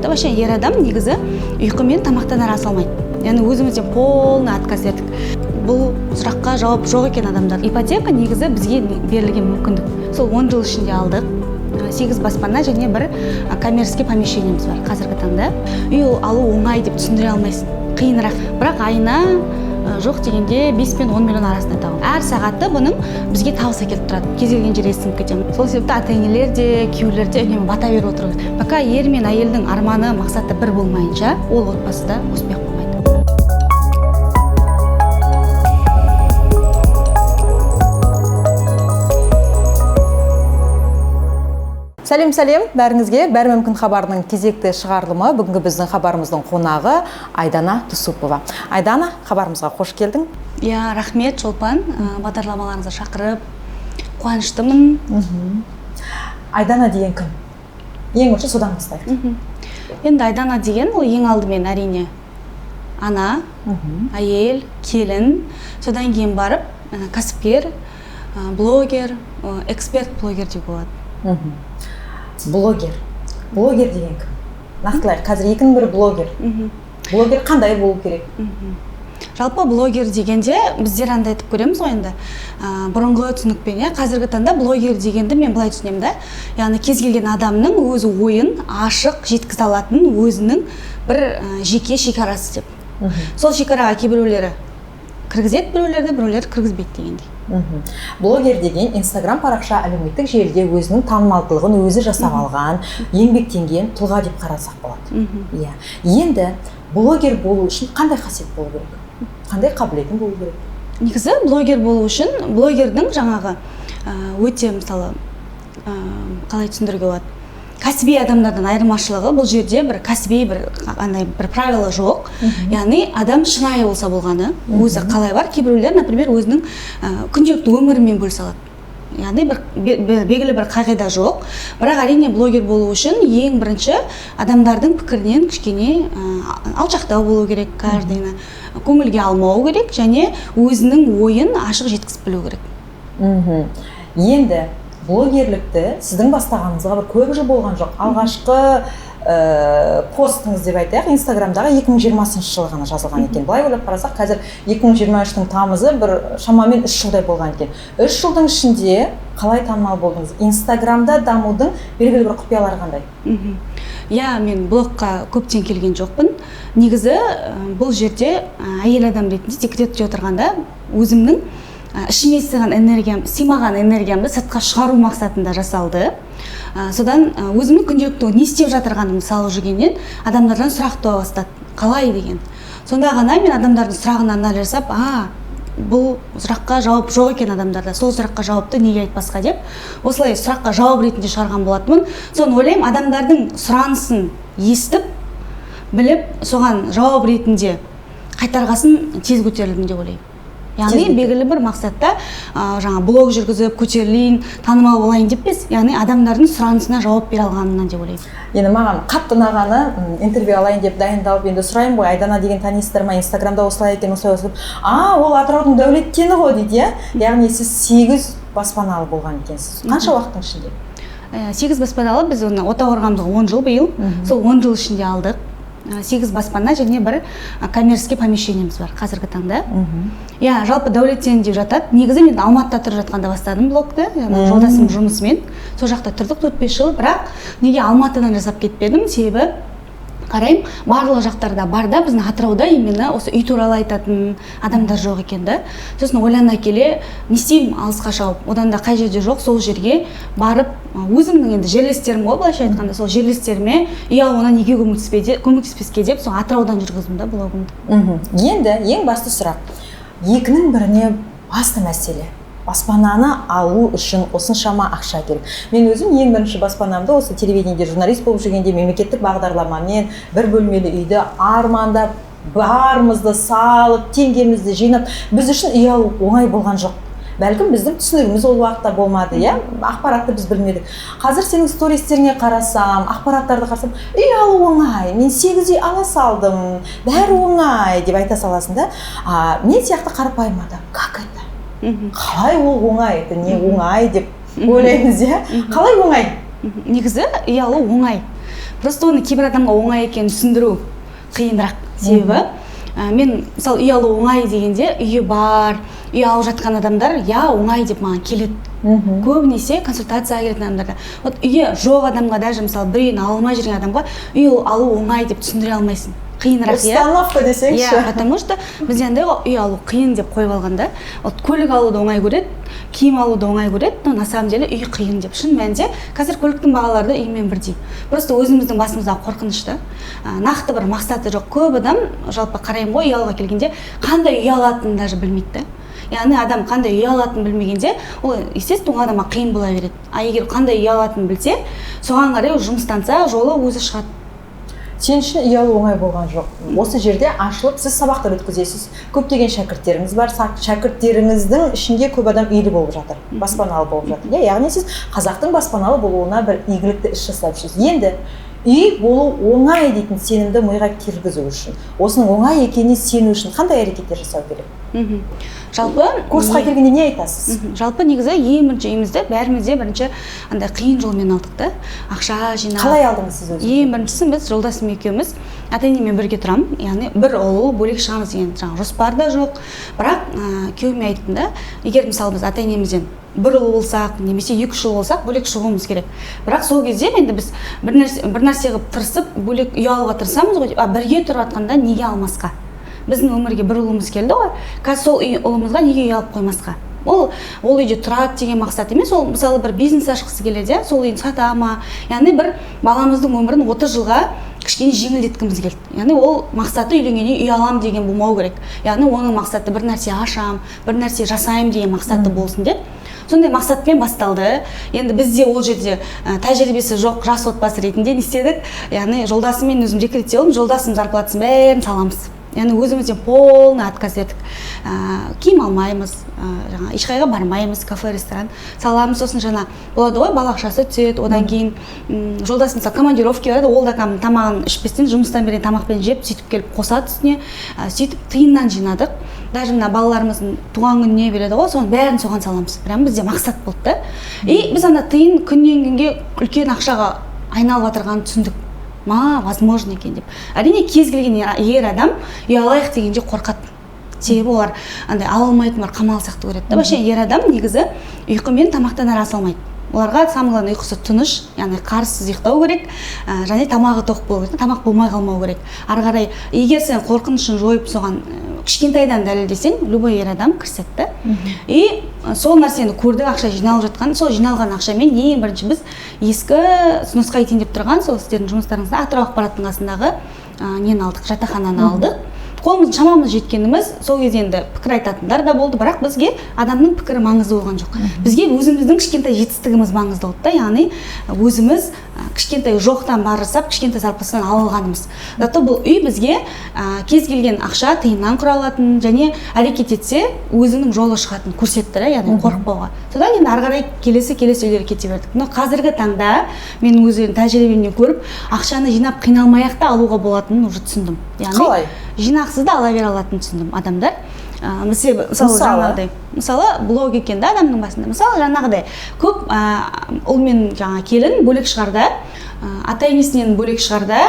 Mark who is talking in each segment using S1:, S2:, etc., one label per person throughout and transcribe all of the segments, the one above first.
S1: да. Вообще ер адам негізі ұйқы мен тамақтан ары аса алмайды, яғни өзімізден полный отказ бердік. Бұл сұраққа жауап жоқ екен адамдар. Ипотека негізі бізге берілген мүмкіндік, сол 10 жыл ішінде алдық. 8 баспана және бір коммерческий помещениеміз бар қазіргі таңда. Үй алу оңай деп түсіндіре алмайсың, қиынырақ, бірақ айына жоқ дегенде 5 пен 10 миллион арасында табамын. Әр сағаты бұның бізге табыс әкеліп тұрады, кез келген жерге сіңіп кетемін. Сол себепті ата енелер де, күйеулер де үнемі бата беріп отыру керек. Пока ер мен әйелдің арманы, мақсаты бір болмайынша, ол отбасыда успех болмайды.
S2: Сәлем, сәлем бәріңізге. Бәрі мүмкін хабарының кезекті шығарылымы. Бүгінгі біздің хабарымыздың қонағы Айдана Түсупова. Айдана, хабарымызға қош келдің.
S1: Иә, рахмет, Шолпан, бағдарламаларыңызға шақырып қуаныштымын.
S2: Айдана деген кім? Ең бірінші содан бастайық.
S1: Енді Айдана деген ол ең алдымен әрине ана, әйел, келін, содан кейін барып кәсіпкер, блогер, эксперт блогер деуге болады.
S2: Блогер. Блогер деген кім? Нақтылайық, қазір екінің бірі блогер. Блогер қандай болу керек?
S1: Жалпы блогер дегенде біздер андай айтып көреміз ғой енді, бұрынғы түсінікпен, иә, қазіргі таңда блогер дегенді мен былай түсінемін да, яғни кез келген адамның өз ойын ашық жеткізе алатын өзінің бір жеке шекарасы деп. Сол шекараға кейбіреулері кіргізеді, біреулерді, біреулері кіргізбейді дегендей.
S2: Блогер деген Инстаграм парақша, әлеуметтік желіде өзінің танымалдылығын өзі жасап алған, еңбектенген тұлға деп қарасақ болады. Иә. Енді блогер болу үшін қандай қасиет болу керек? Қандай қабілетің болу керек?
S1: Негізі блогер болу үшін блогердің жаңағы өте, мысалы, қалай түсіндіруге болады? Кәсіби адамдардан айырмашылығы бұл жерде бір кәсіби бір андай бір правила жоқ. Яғни адам шынайы болса болғаны, өзі қалай бар. Кейбіреулер, например, өзінің күнделікті өмірімен бөлісе алады. Яғни бір белгілі бір қағида жоқ. Бірақ әрине блогер болу үшін ең бірінші адамдардың пікірінен кішкене алшақтау болу керек, каждыйны көңілге алмау керек және өзінің ойын ашық жеткізіп білу керек.
S2: Енді блогерлікті сіздің бастағаныңызға бір көп жыл болған жоқ. Алғашқы постыңыз деп айтайық, Инстаграмдағы 2020 жылы ғана жазылған екен. Былай ойлап қарасақ, қазір 2023-тің тамызы, бір шамамен 3 жылдай болған екен. 3 жылдың ішінде қалай танымал болдыңыз? Инстаграмда дамудың белгілі бір құпиялары қандай?
S1: Иә, мен блогқа көптен келген жоқпын. Негізі бұл жерде әйел адам ретінде декретте отырғанда өзімнің ішіме сыйған энергиям, сыймаған энергиямды сыртқа шығару мақсатында жасалды. Содан өзімнің күнделікті не істеп жатырғанымды салып жүргеннен адамдардан сұрақ туа бастады. Қалай деген. Сонда ғана мен адамдардың сұрағына анализ жасап, бұл сұраққа жауап жоқ екен адамдарда, сол сұраққа жауапты неге айтпасқа деп, осылай сұраққа жауап ретінде шығарған болатынмын. Соны ойлаймын, адамдардың сұранысын естіп, біліп, соған жауап ретінде қайтарғасын тез көтерілдім деп ойлаймын. Яғни белгілі бір мақсатта, жаңа блог жүргізіп, көтерілейін, танымал болайын деп емес, яғни адамдардың сұранысына жауап бере алғанынан деп ойлаймын.
S2: Енді маған қатты ұнағаны, интервью алайын деп дайындалып, енді сұраймын ғой, Айдана деген танисыздар ма, Инстаграмда осылай екен, осылай осылай. Ол Атыраудың Дәулеткені ғой дейді, иә? Яғни сіз 8 баспаналы болған екенсіз. Қанша уақыттың ішінде?
S1: 8 баспаналы, біз оны отау құрғанымызға 10 жыл биыл. Сол 10 жыл ішінде алдық. 8 баспана және бір коммерческий помещениеміз бар қазіргі таңда. Иә, жалпы Дәулеттен деп жатады. Негізі мен Алматыда тұрып жатқанда бастадым блогты, яғни жолдасым жұмысымен. Сол жақта тұрдық 4-5 жыл, бірақ неге Алматыдан жасап кетпедім? Себебі қараймын, барлық жақтарда бар да, біздің Атырауда именно осы үй туралы айтатын адамдар жоқ екен да. Сосын ойлана келе, не істеймін алысқа шауып, одан да қай жерде жоқ, сол жерге барып, өзімнің енді жерлестерім ғой, былайша айтқанда, сол жерлестеріме үй алуына неге көмектеспеске деп, сол Атыраудан жүргіздім да блогымды.
S2: Енді ең басты сұрақ, екінің біріне басты мәселе, баспананы алу үшін осыншама ақша керек. Мен өзім ең бірінші баспанамды осы телевидениеде журналист болып жүргенде мемлекеттік бағдарламамен бір бөлмелі үйді армандап, барымызды салып, теңгемізді жинап, біз үшін үй алу оңай болған жоқ. Бәлкім біздің түсінігіміз ол уақытта болмады, иә? Ақпаратты біз білмедік. Қазір сенің стористеріңе қарасам, ақпараттарды қарасам, үй алу оңай, мен 8 үй ала салдым, бәрі оңай деп айта саласың да. Мен сияқты қарапайым адам, как это? Қалай ол оңай? Это не оңай деп ойлаймыз, иә? Қалай оңай?
S1: Негізі үй алу оңай. Просто оны кейбір адамға оңай екенін түсіндіру қиынырақ. Себебі мен, мысалы, үй алу оңай дегенде, үйі бар, үй алып жатқан адамдар «иә, оңай» деп маған келеді көбінесе консультацияға келетін адамдарда. Вот үйі жоқ адамға, даже, мысалы, бір үйін ала алмай жүрген адамға үй алу оңай деп түсіндіре алмайсың, қиынырақ, иә.
S2: Установка десеңші.
S1: Иә, потому что бізде андай ғой, үй алу қиын деп қойып алған да. Вот көлік алуды оңай көреді, киім алуды оңай көреді, но на самом деле үй қиын деп. Шын мәнінде қазір көліктің бағалары да үймен бірдей. Просто өзіміздің басымыздағы қорқыныш та. Нақты бір мақсаты жоқ көп адам. Жалпы қараймын ғой, үй алуға келгенде қандай үй алатынын даже білмейді да. Яғни адам қандай үй алатынын білмегенде, ол, естественно, ол адамға қиын бола береді. А егер қандай үй алатынын білсе, соған қарай ол жұмыстанса, жолы өзі шығады.
S2: Сен үшін үй алу оңай болған жоқ. Осы жерде ашылып, сіз сабақтар өткізесіз, көптеген шәкірттеріңіз бар. Шәкірттеріңіздің ішінде көп адам үйлі болып жатыр, баспаналы болып жатыр, иә. Яғни сіз қазақтың баспаналы болуына бір игілікті іс жасап жүрсіз. Енді үй болу оңай дейтін сенімді миға кіргізу үшін, осының оңай екеніне сену үшін қандай әрекеттер жасау керек?
S1: Жалпы
S2: Курсқа келгенде не айтасыз?
S1: Жалпы, негізі, ең бірінші үйімізді бәріміз де бірінші андай қиын жолмен алдық та, ақша жинап.
S2: Қалай алдыңыз сіз өзіңіз?
S1: Ең біріншісі, біз жолдасым екеуміз, ата енеммен бірге тұрамын, яғни бір ұл, бөлек шығамыз деген жаңағы жоспар да жоқ. Бірақ күйеуіме айттым да: егер, мысалы, біз ата енемізден бір ұл болсақ немесе екі үш ұл болсақ, бөлек шығуымыз керек. Бірақ сол кезде енді біз бір нәрсе қылып тырысып, бөлек үй алуға тырысамыз ғой. А бірге тұрып жатқанда неге алмасқа? Біздің өмірге бір ұлымыз келді ғой, қазір сол үй, ұлымызға неге үй алып қоймасқа? Ол үйде тұрады деген мақсат емес, ол, мысалы, бір бизнес ашқысы келеді, иә, сол үйін сата ма. Яғни бір баламыздың өмірін 30 жылға кішкене жеңілдеткіміз келді. Яғни ол мақсаты үйленгеннен үй алам деген болмау керек, яғни оның мақсаты бір нәрсе ашам, бір нәрсе жасаймын деген мақсаты болсын деп, сондай мақсатпен басталды. Енді бізде ол жерде тәжірибесі жоқ жас отбасы ретінде не істедік? Яғни жолдасым мен өзім декретте болдым, жолдасым зарплатасын бәрін саламыз, яғни өзімізден полный отказ бердік. Киім алмаймыз, жаңа ешқайға бармаймыз, кафе, ресторан саламыз. Сосын жаңа болады ғой, бала ақшасы түседі. Одан кейін жолдасым, мысалы, командировка барады, ол да кәдімгі тамағын ішпестен, жұмыстан берген тамақпен жеп, сөйтіп келіп қосады үстіне. Сөйтіп тиыннан жинадық. Даже мына балаларымыздың туған күніне береді ғой, соның бәрін соған саламыз. Прям бізде мақсат болды да. И біз ана тиын күннен күнге үлкен ақшаға айналып жатырғанын түсіндік ма, возможно екен деп. Әрине, кез келген ер адам үй алайық дегенде қорқады, себебі олар андай ала алмайтын бір қамал сияқты көреді да. Вообще ер адам негізі ұйқы мен тамақтан ары аса алмайды. Оларға самое главное ұйқысы тыныш, яғни қарызсыз ұйықтау керек, және тамағы тоқ болу керек, тамақ болмай қалмау керек. Ары қарай егер сен қорқынышын жойып, соған кішкентайдан дәлелдесең, любой ер адам кіріседі да. И сол нәрсені көрдік, ақша жиналып жатқан. Сол жиналған ақшамен ең бірінші біз ескі сносқа кетейін деп тұрған, сол сіздердің жұмыстарыңызда, Атырау ақпараттың қасындағы нені алдық, жатақхананы алдық. Қолымыз, шамамыз жеткеніміз. Сол кезде енді пікір айтатындар да болды, бірақ бізге адамның пікірі маңызды болған жоқ, бізге өзіміздің кішкентай жетістігіміз маңызды болды да. Яғни өзіміз кішкентай жоқтан бар жасап, кішкентай зарплатадан ала алғанымыз. Зато бұл үй бізге кез келген ақша тиыннан құралатын және әрекет етсе, өзінің жолы шығатынын көрсетті да, яғни қорықпауға. Содан енді ары қарай келесі келесі үйлерге кете бердік. Но қазіргі таңда мен өз тәжірибемнен көріп, ақшаны жинап, қиналмай ақ та алуға болатынын уже түсіндім. Яғни
S2: Қалай?
S1: жинақсыз да ала бере алатынын түсіндім адамдар. Мысалы,
S2: Мысалы?
S1: жаңағыдай, мысалы, блог екен да адамның басында, мысалы, жаңағыдай көп ұл мен жаңа келін бөлек шығарда, ата енесінен бөлек шығарда,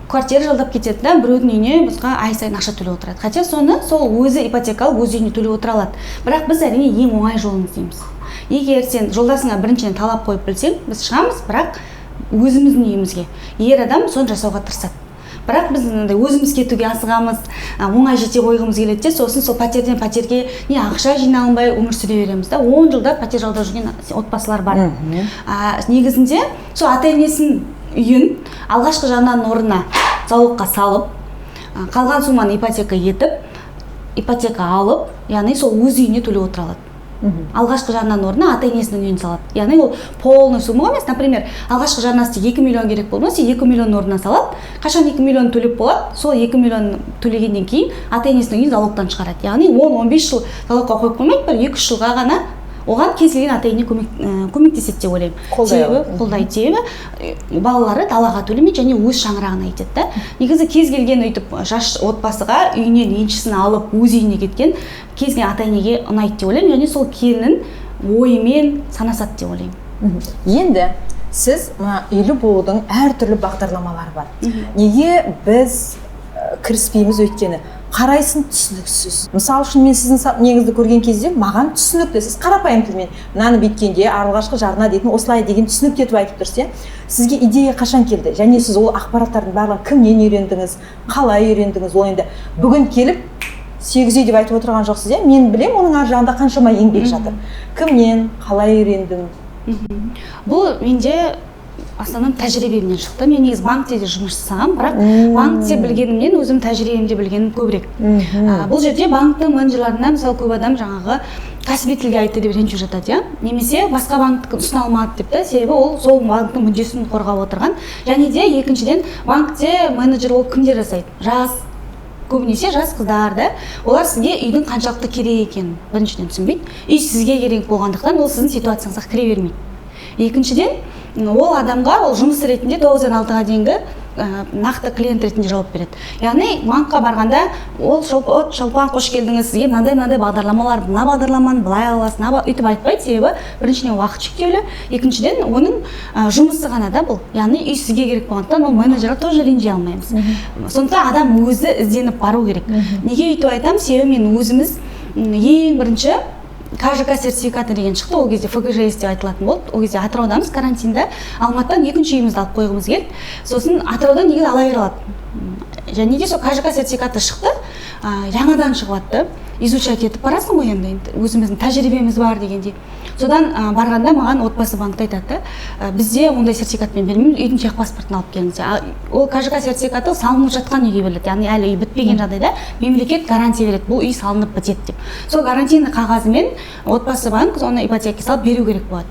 S1: квартира жалдап кетеді да, біреудің үйіне басқа ай сайын ақша төлеп отырады. Хотя соны сол өзі ипотека алып, өз үйіне төлеп отыра алады. Бірақ біз, әрине, ең оңай жолын іздейміз. Егер сен жолдасыңа біріншіден талап қойып білсең, біз шығамыз, бірақ өзіміздің үйімізге, ер адам соны жасауға тырысады. Бірақ біз мынандай өзіміз кетуге асығамыз, оңай жете қойғымыз келеді де, сосын сол пәтерден пәтерге не ақша жиналынбай өмір сүре береміз да. 10 жылда пәтер жалдап жүрген отбасылар бар. Негізінде сол ата енесінің үйін алғашқы жарнаның орнына залогқа салып, қалған сумманы ипотека етіп, ипотека алып, яғни сол өз үйіне төлеп отыра алады. Алғашқы жарнаның орнына ата енесінің үйін салады, яғни ол полный сумма емес. Например, алғашқы жарнасы 2 миллион керек болмаса, 2 миллион орнына салады. Қашан 2 миллион төлеп болады, сол 2 миллион төлегеннен кейін ата енесінің үйін залогтан шығарады. Яғни 10-15 жыл залогқа қойып қоймайды, бір екі үш жылға ғана. Оған кез келген ата ене көмектеседі деп ойлаймын.
S2: Қолдай
S1: Себебі
S2: алады.
S1: қолдайды, себебі балалары далаға төлемейді және өз шаңырағына кетеді да. Негізі кез келген өйтіп жас отбасыға үйінен еншісін алып, өз үйіне кеткен кез келген ата енеге ұнайды деп ойлаймын және сол келіннің ойымен санасады деп ойлаймын.
S2: Енді Сіз мына үйлі болудың әртүрлі бағдарламалары бар. Неге біз кіріспейміз? Өйткені қарайсың, түсініксіз. Мысалы үшін, мен сіздің неңізді көрген кезде маған түсінікті, сіз қарапайым тілмен мынаны бүйткенде алғашқы жарна дейтін осылай деген түсінікті етіп айтып тұрсыз, иә. Сізге идея қашан келді және сіз ол ақпараттардың барлығын кімнен үйрендіңіз, қалай үйрендіңіз? Ол енді бүгін келіп сегіз үй деп айтып отырған жоқсыз, иә? Мен білемін, оның ар жағында қаншама еңбек жатыр. Кімнен, қалай үйрендің?
S1: Бұл менде основном тәжірибемнен шықты. Мен негізі банкте де жұмыс жасағанмын, бірақ банкте білгенімнен өзім тәжірибемде білгенім көбірек. Бұл жерде банктің менеджерлеріне, мысалы, көп адам жаңағы кәсіби тілде айтты деп ренжіп жатады, иә, немесе басқа банктікі ұсына алмады деп та. Себебі ол сол банктің мүддесін қорғап отырған. Және де екіншіден, банкте менеджер болып кімдер жасайды? Жас, көбінесе жас қыздар да. Олар сізге үйдің қаншалықты керек екенін біріншіден түсінбейді. Үй сізге керек болғандықтан, ол сіздің ситуацияңызға кіре бермейді. Екіншіден, ол адамға ол жұмыс ретінде 9-дан 6-ға дейінгі нақты клиент ретінде жауап береді. Яғни банкқа барғанда ол «Шолпан, қош келдіңіз, сізге мынандай мынандай бағдарламалар, мына бағдарламаны былай ала аласыз», мына өйтіп айтпайды. Себебі біріншіден, уақыт шектеулі, екіншіден, оның жұмысы ғана да бұл. Яғни үй сізге керек болғандықтан, ол менеджерге тоже ренжи алмаймыз. Сондықтан адам өзі ізденіп бару керек. Неге өйтіп айтамын? Себебі мен өзіміз ең бірінші КЖК сертификаты деген шықты, ол кезде ФГЖС деп айтылатын болды. Ол кезде Атыраудамыз, карантинда. Алматыдан екінші үйімізді алып қойғымыз келді. Сосын Атыраудан негізі ала бере алады. Және де сол КЖК сертификаты шықты, жаңадан шығып жатты. Изучать етіп барасың ғой енді өзіміздің тәжірибеміз бар дегендей. Содан барғанда маған Отбасы банкте айтады да: «Бізде ондай сертификатпен бермейміз, үйдің техпаспортын алып келіңіз». Ол КЖК сертификаты ол салынып жатқан үйге беріледі, яғни әлі үй бітпеген жағдайда мемлекет гарантия береді, бұл үй салынып бітеді деп. Сол гарантийный қағазымен Отбасы банк соны ипотека салып беру керек болады.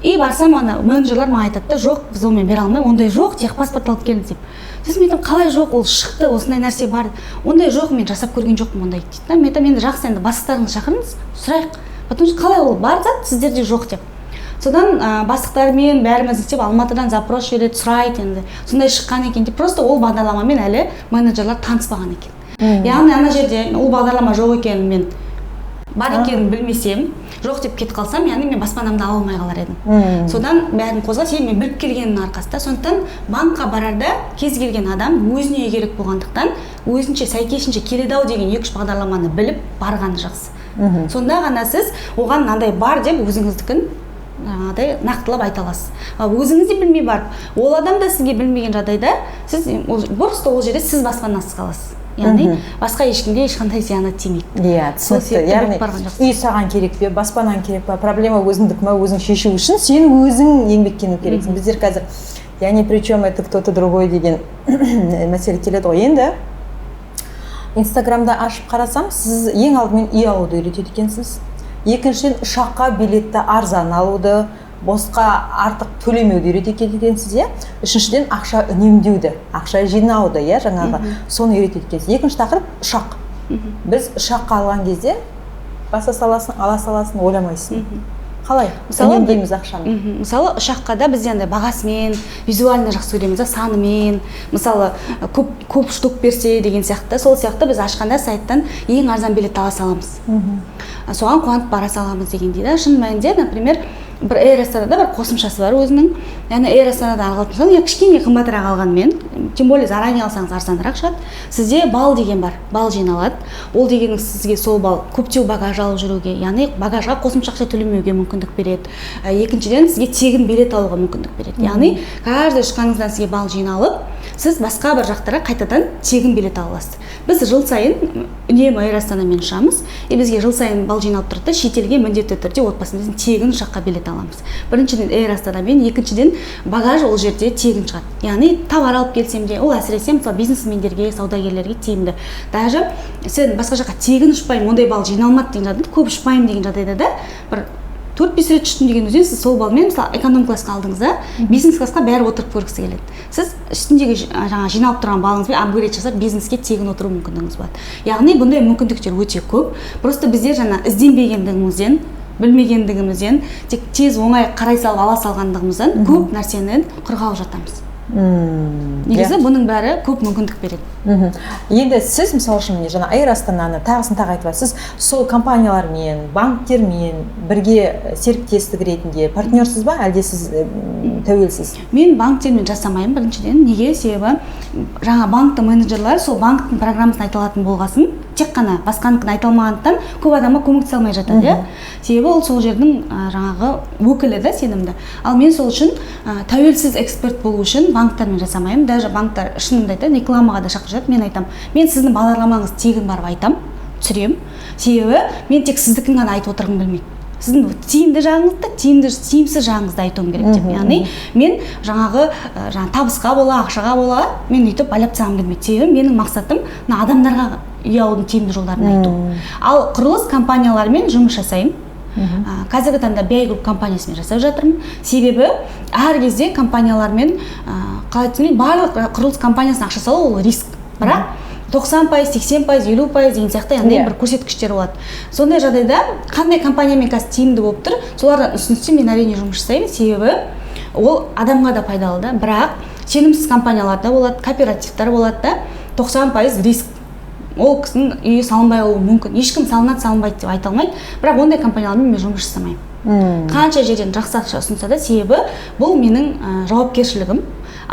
S1: И барсам, ана менеджерлер маған айтады да: «Жоқ, біз онымен бере алмаймыз, ондай жоқ, техпаспорт алып келіңіз», – деп. Сосын мен айтамын: «Қалай жоқ, ол шықты, осындай нәрсе бар». «Ондай жоқ, мен жасап көрген жоқпын ондай», – дейді да. Мен айтамын: «Енді жақсы, енді бастықтарыңызды шақырыңыз, сұрайық, потому что қалай ол бар зат сіздерде жоқ?» – деп. Содан бастықтармен бәріміз істеп, Алматыдан запрос жібереді, сұрайды енді, сондай шыққан екен деп. Просто ол бағдарламамен әлі менеджерлер таныспаған екен. Яғни ана жерде ол бағдарлама жоқ екенін, мен бар екенін білмесем, жоқ деп кетіп қалсам, яғни мен баспанамды ала алмай қалар едім. Содан бәрін қозғап, себебі мен біліп келгенімнің арқасында. Сондықтан банкқа барарда кез келген адам өзіне керек болғандықтан, өзінше сәйкесінше келеді ау деген екі үш бағдарламаны біліп барғаны жақсы. Сонда ғана сіз оған мынандай бар деп өзіңіздікін жаңағыдай нақтылап айта аласыз. Ал өзіңіз де білмей барып, ол адам да сізге білмеген жағдайда, сіз ол, просто ол жерде сіз баспанасыз қаласыз, яғни басқа ешкімге ешқандай зияны тимейді.
S2: Иә,
S1: Сол
S2: түсінікті.
S1: себепті
S2: Яғни
S1: біліп барған жақсы.
S2: үй саған керек пе, баспанаң керек па, проблема өзіңдікі ма, өзің шешу үшін сен өзің еңбектену керексің. Біздер қазір «я ни при чем, это кто то другой» деген мәселе келеді ғой. Енді Инстаграмда ашып қарасам, сіз ең алдымен үй алуды үйретеді екенсіз, екіншіден, ұшаққа билетті арзан алуды, босқа артық төлемеуді үйретеді екенсіз, иә, үшіншіден, ақша үнемдеуді, ақша жинауды, иә, жаңағы соны үйретеді екенсіз. Екінші тақырып – ұшақ. Біз ұшаққа алған кезде баса саласың, ала саласың, ойламайсың. Қалай үнемдейміз ақшаны?
S1: Мысалы, ұшаққа да бізде андай бағасымен визуально жақсы көреміз да, санымен, мысалы, көп көп штук берсе деген сияқты. Сол сияқты біз ашқанда сайттан ең арзан билет ала саламыз, соған қуанып бара саламыз дегендей да. Шын мәнінде, например, бір Эйр Астанада бір қосымшасы бар өзінің. Яғни Эйр Астанада алатын болсаң, иә, кішкене қымбатырақ алғанмен, тем более заранее алсаңыз, арзанырақ шығады. Сізде балл деген бар, балл жиналады. Ол дегеніңіз сізге сол балл көптеу багаж алып жүруге, яғни багажға қосымша ақша төлемеуге мүмкіндік береді. Екіншіден, сізге тегін билет алуға мүмкіндік береді. Яғни каждый ұшқаныңыздан сізге балл жиналып, сіз басқа бір жақтарға қайтадан тегін билет ала аласыз. Біз жыл сайын үнемі Эйр Астанамен ұшамыз, и бізге жыл сайын балл жиналып тұрады да, шетелге міндетті түрде отбасымызбен тегін ұшаққа билет аламыз. Біріншіден, Эйр Астанамен, екіншіден, багаж ол жерде тегін шығады. Яғни товар алып келсем де, ол әсіресе, мысалы, бизнесмендерге, саудагерлерге тиімді. Даже сен басқа жаққа тегін ұшпаймын, ондай балл жиналмады деген жағдайда, көп ұшпаймын деген жағдайда да, бір 4-5 рет ұштым деген өзінен сіз сол баллмен, мысалы, эконом классқа алдыңыз да, бизнес классқа бәрі отырып көргісі келеді. Сіз үстіндегі жаңағы жиналып тұрған баллыңызбен апгрейд жасап, бизнеске тегін отыру мүмкіндігіңіз болады. Яғни бұндай мүмкіндіктер өте көп. Просто біздер жаңа ізденбегендігімізден, білмегендігімізден, тек тез, оңай қарай салып ала салғандығымыздан көп нәрсені құр қалып жатамыз. Негізі бұның бәрі көп мүмкіндік береді.
S2: Енді сіз, мысалы үшін, міне, жаңа Эйр Астананы, тағысын тағы айтып жатсыз, сол компаниялармен, банктермен бірге серіктестік ретінде партнерсіз ба, әлде сіз тәуелсіз?
S1: Мен банктермен жасамаймын біріншіден. Неге? Себебі жаңа банктің менеджерлері сол банктің программасын айта алатын болғасын, тек қана басқанікін айта алмағандықтан, көп адамға көмектесе алмай жатады, иә. Себебі ол сол жердің жаңағы өкілі да, сенімді. Ал мен сол үшін тәуелсіз эксперт болу үшін банктермен жасамаймын. Даже банктар, шынымды айтайын, рекламаға да шақырып жатады. Мен айтамын: мен сіздің бағдарламаңызды тегін барып айтамын, түсіремін. Себебі мен тек сіздікін ғана айтып отырғым келмейді, сіздің тиімді жағыңызды, тиімді, тиімсіз жағыңызды айтуым керек деп. Яғни мен жаңағы жаңа табысқа бола, ақшаға бола, мен өйтіп байлап тастағым келмейді. Себебі менің мақсатым мына адамдарға үй алудың тиімді жолдарын айту. Ал құрылыс компанияларымен жұмыс жасаймын. Қазіргі таңда BI Group компаниясымен жасап жатырмын. Себебі әр кезде компаниялармен, қалай айтсам, барлық құрылыс компаниясына ақша салу ол риск, бірақ 90%, 80%, 50% деген сияқты, яғни бір көрсеткіштер болады. Сондай жағдайда қандай компаниямен қазір тиімді болып тұр, солардан ұсыныс мен әрине жұмыс жасаймын. Себебі ол адамға да пайдалы да. Бірақ сенімсіз компаниялар да болады, кооперативтар болады да, 90% риск, ол кісінің үйі салынбай қалуы мүмкін. Ешкім салынады, салынбайды деп айта алмайды. Бірақ ондай компаниялармен мен жұмыс жасамаймын, қанша жерден жақсы ақша ұсынса да. Себебі бұл менің жауапкершілігім.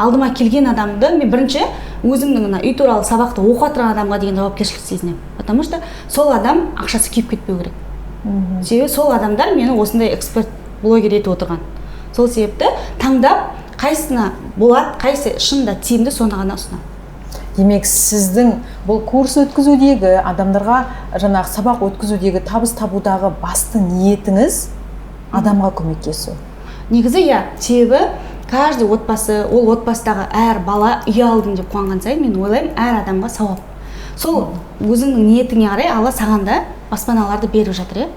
S1: Алдыма келген адамды мен бірінші өзімнің мына үй туралы сабақты оқып отырған адамға деген жауапкершілік сезінемін, потому что сол адам ақшасы күйіп кетпеу керек. Себебі сол адамдар мені осындай эксперт блогер етіп отырған. Сол себепті таңдап, қайсысына болады, қайсысы шынында тиімді, соны ғана ұсынамын.
S2: Демек, сіздің бұл курс өткізудегі, адамдарға жаңағы сабақ өткізудегі, табыс табудағы басты ниетіңіз адамға көмектесу.
S1: Негізі иә. Себебі каждый отбасы, ол отбасыдағы әр бала үй алдым деп қуанған сайын, мен ойлаймын, әр адамға сауап. Сол өзіңнің ниетіңе қарай Алла саған да баспаналарды беріп жатыр, иә.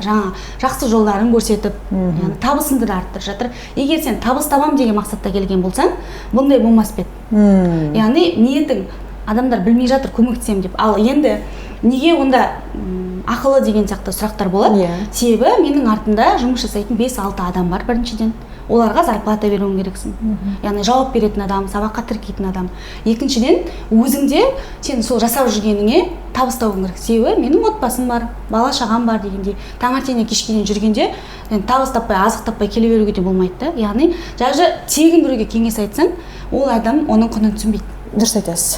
S1: Жаңа жақсы жолдарын көрсетіп, яғни табысыңды да арттырып жатыр. Егер сен табыс табамын деген мақсатта келген болсаң, бұндай болмас па еді? Яғни ниетің, адамдар білмей жатыр, көмектесемін деп. Ал енді неге онда ақылы деген сияқты сұрақтар болады. Себебі менің артымда жұмыс жасайтын 5-6 адам бар. Біріншіден, оларға зарплата беруің керексің, яғни жауап беретін адам, сабаққа тіркейтін адам. Екіншіден, өзіңде сен сол жасап жүргеніңе табыс табуың керек. Себебі менің отбасым бар, бала шағам бар дегендей, таңертеңнен кешке дейін жүргенде енді табыс таппай, азық таппай келе беруге де болмайды да. Яғни даже тегін біреуге кеңес айтсаң, ол адам оның құнын түсінбейді.
S2: Дұрыс айтасыз.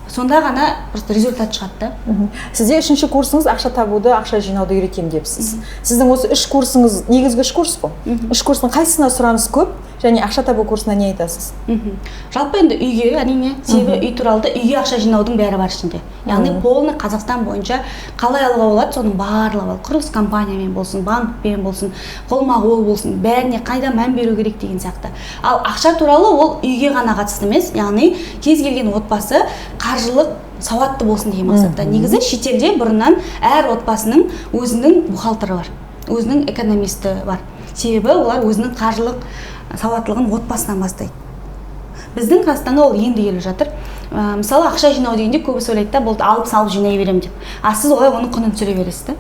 S1: Сонда ғана просто результат шығады да.
S2: Сізде үшінші курсыңыз «Ақша табуды, ақша жинауды үйретемін» депсіз. Сіздің осы үш курсыңыз, негізгі үш курс қой, үш курстың қайсысына сұраныс көп және ақша табу курсына не айтасыз?
S1: Жалпы енді үйге, әрине. Себебі үй туралы да, үйге ақша жинаудың бәрі бар ішінде. Яғни полный Қазақстан бойынша қалай алуға болады, соның барлығы бар. Құрылыс компаниямен болсын, банкпен болсын, қолма қол болсын, бәріне қайда мән беру керек деген сияқты. Ал ақша туралы ол үйге ғана қатысты емес, яғни кез келген отбасы қаржылық сауатты болсын деген мақсатта. Негізі шетелде бұрыннан әр отбасының өзінің бухгалтері бар, өзінің экономисті бар. Себебі олар өзінің қаржылық сауаттылығын отбасынан бастайды. Біздің Қазақстанға ол енді келіп жатыр. Мысалы, ақша жинау дегенде көбісі ойлайды да, болды, алып салып жинай беремін деп. А сіз олай оның құнын түсіре бересіз да.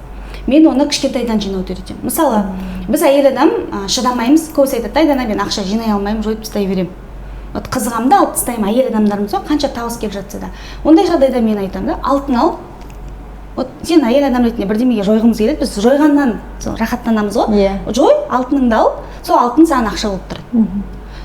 S1: Мен оны кішкентайдан жинауды үйретемін. Мысалы, біз әйел адам шыдамаймыз. Көбісі айтады да: «Айдана, мен ақша жинай алмаймын, жойып тастай беремін, вот қызығамын да, алып тастаймын». Әйел адамдармыз ғой, қанша табыс келіп жатса да. Ондай жағдайда мен айтамын да: алтын ал. Вот сен әйел адам ретінде бірдемеге жойғымыз келеді, біз жойғаннан сол рахаттанамыз ғой. Жой, алтыныңды ал, сол алтын саған ақша болып тұрады.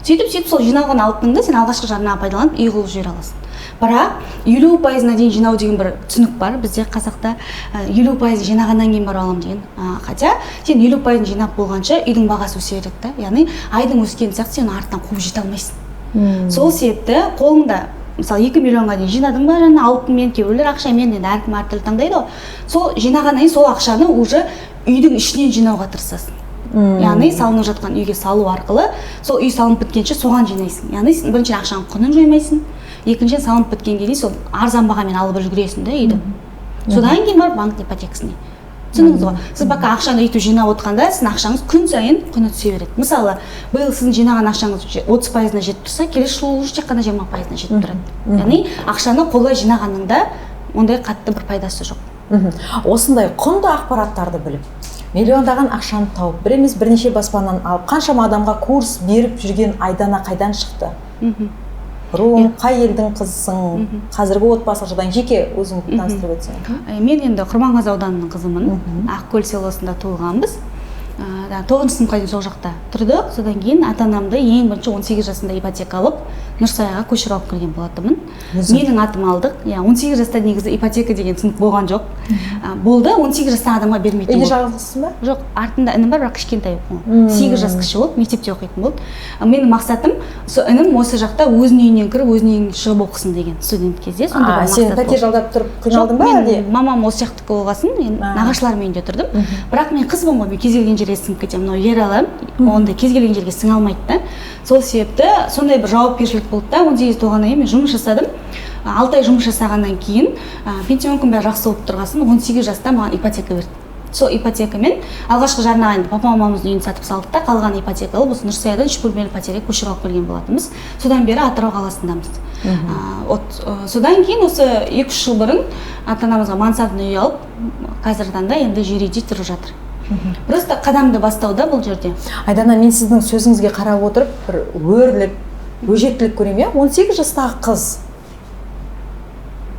S1: Сөйтіп, сөйтіп, сол жиналған алтыныңды сен алғашқы жарнаға пайдаланып, үй қылып жібере аласың. Бірақ 50%-ына дейін жинау деген бір түсінік бар бізде, қазақта. 50%-ын жинағаннан кейін барып аламын деген. Хотя сен 50%-ын жинап болғанша, үйдің бағасы өсе береді да. Яғни айдың өскені сияқты сен артынан қуып жете алмайсың. Сол себепті қолыңда, мысалы, 2 миллионға дейін жинадың ба, жаңа алтынмен, кейбіреулер ақшамен, енді әркім әртүрлі таңдайды ғой. Сол жинағаннан кейін сол ақшаны уже үйдің ішінен жинауға тырысасың. Яғни салынып жатқан үйге салу арқылы, сол үй салынып біткенше соған жинайсың. Яғни сен біріншіден ақшаның құнын жоймайсың, екіншіден салынып біткенге дейін сол арзан бағамен алып үлгересің да үйді. Содан кейін барып банк ипотекасіне. Түсіндіңіз ғой? Сіз пока ақшаны өйтіп жинап отқанда, сіздің ақшаңыз күн сайын құны түсе береді. Мысалы, биыл сіздің жинаған ақшаңыз 30%-ына жетіп тұрса, келесі жылы уже тек қана 20%-ына жетіп тұрады. Яғни ақшаны қолға жинағанның да ондай қатты бір пайдасы жоқ.
S2: Осындай құнды ақпараттарды біліп Миллиондаған ақшаны тауып, бір емес, бірнеше баспананы алып, қаншама адамға курс беріп жүрген Айдана қайдан шықты? Руың, қай елдің қызысың, қазіргі отбасылық жағдайың, жеке өзің таныстырып өтсең.
S1: Мен енді Құрманғазы ауданының қызымын. Ақкөл селосында туылғанбыз. 9-шы сыныпқа дейін сол жақта тұрдық. Содан кейін ата анамды ең бірінші 18 жасында ипотека алып, Нұрсаяға көшіріп алып келген болатынмын.
S2: Өзің?
S1: Менің атыма алдық. Иә, 18 жаста негізі ипотека деген түсінік болған жоқ. Болды, 18 жастан адамға бермейтін
S2: Үйде
S1: болды.
S2: жалғызсың ба?
S1: Жоқ, артында інім бар, бірақ кішкентай. 8 жас кіші болып, мектепте оқитын болды. Менің мақсатым, сол інім осы жақта өзінің үйінен кіріп, өзінің үйінен шығып оқысын деген, студент кезде сондай бір
S2: Сен
S1: мақсат
S2: пәтер
S1: болды.
S2: жалдап тұрып қиналдың
S1: Жоқ,
S2: ба
S1: мен
S2: әлде?
S1: мамам осы жақтікі болғасын, мен нағашыларымның үйінде тұрдым. Бірақ мен қызбын ғой, мен кез келген жерге сіңіп кетемін. Мынау ер адам ондай кез келген жерге сіңе алмайды да. Сол себепті сондай бір жауапкершілік болды да, 18 толғаннан кейін мен жұмыс жасадым. 6 ай жұмыс жасағаннан кейін, пенсионкам бәрі жақсы болып тұрғасын, 18 жаста маған ипотека берді. Сол ипотекамен алғашқы жарнаға енді папа мамамыздың үйін сатып салдық та, қалған ипотека алып, осы Нұрсаядан 3 бөлмелі пәтерге көшіріп алып келген болатынбыз. Содан бері Атырау қаласындамыз. Вот, содан кейін осы 2-3 жыл бұрын ата анамызға мансардный үй алып, қазіргі таңда енді жер үйде тұрып жатыр. Просто қадамды бастауда бұл жерде.
S2: Айдана, мен сіздің сөзіңізге қарап отырып бір өрлік, өжеттілік көремін, иә? 18 жастағы қыз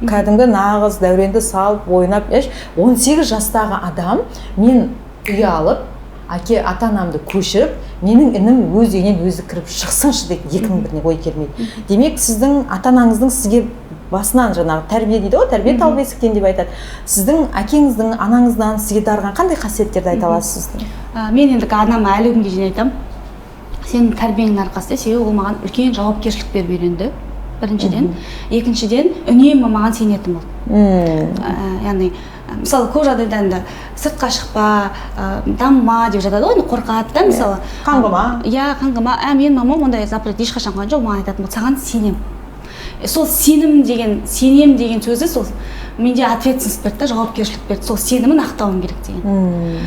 S2: кәдімгі нағыз дәуренді салып ойнап, 18 жастағы адам мен үй алып, әке ата анамды көшіріп, менің інім өз үйінен өзі кіріп шықсыншы деп екінің біріне ой келмейді. Демек, сіздің ата анаңыздың сізге басынан жаңағы тәрбие дейді ғой, тәрбие тал бесіктен деп айтады. Сіздің әкеңіздің, анаңыздан сізге дарыған қандай қасиеттерді айта аласыз сіздің?
S1: Мен енді анама әлі күнге дейін айтамын, сенің тәрбиеңнің арқасында, себебі ол маған үлкен жауапкершілік беріп үйренді біріншіден, екіншіден, үнемі маған сенетін болды. Яғни мысалы, көп жағдайда енді сыртқа шықпа, дамыма деп жатады ғой, енді қорқады да мысалы.
S2: Қаңғыма.
S1: Иә, қаңғыма. Менің мамам ондай запрет ешқашан қойған жоқ, маған айтатын болды: саған сенемін. Сол сенім деген, сенем деген сөзі сол менде ответственность берді да, жауапкершілік берді, сол сенімін ақтауым керек деген.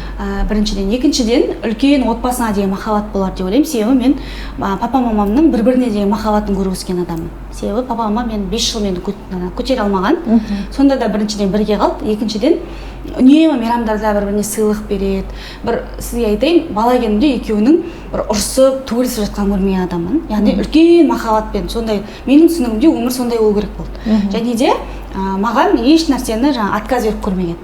S1: Біріншіден. Екіншіден, үлкен отбасына деген махаббат болар деп ойлаймын, себебі мен папа мамамның бір біріне деген махаббатын көріп өскен адаммын. Себебі папа мамам мені 5 жыл мені көтере алмаған, сонда да біріншіден бірге қалды, екіншіден, үнемі мейрамдарда бір біріне сыйлық береді. Бір сізге айтайын, бала кезімде екеуінің бір ұрысып төбелесіп жатқанын көрмеген адаммын. Яғни үлкен махаббатпен, сондай менің түсінігімде өмір сондай болу керек болды. Және де маған еш нәрсені жаңа отказ беріп көрмеген.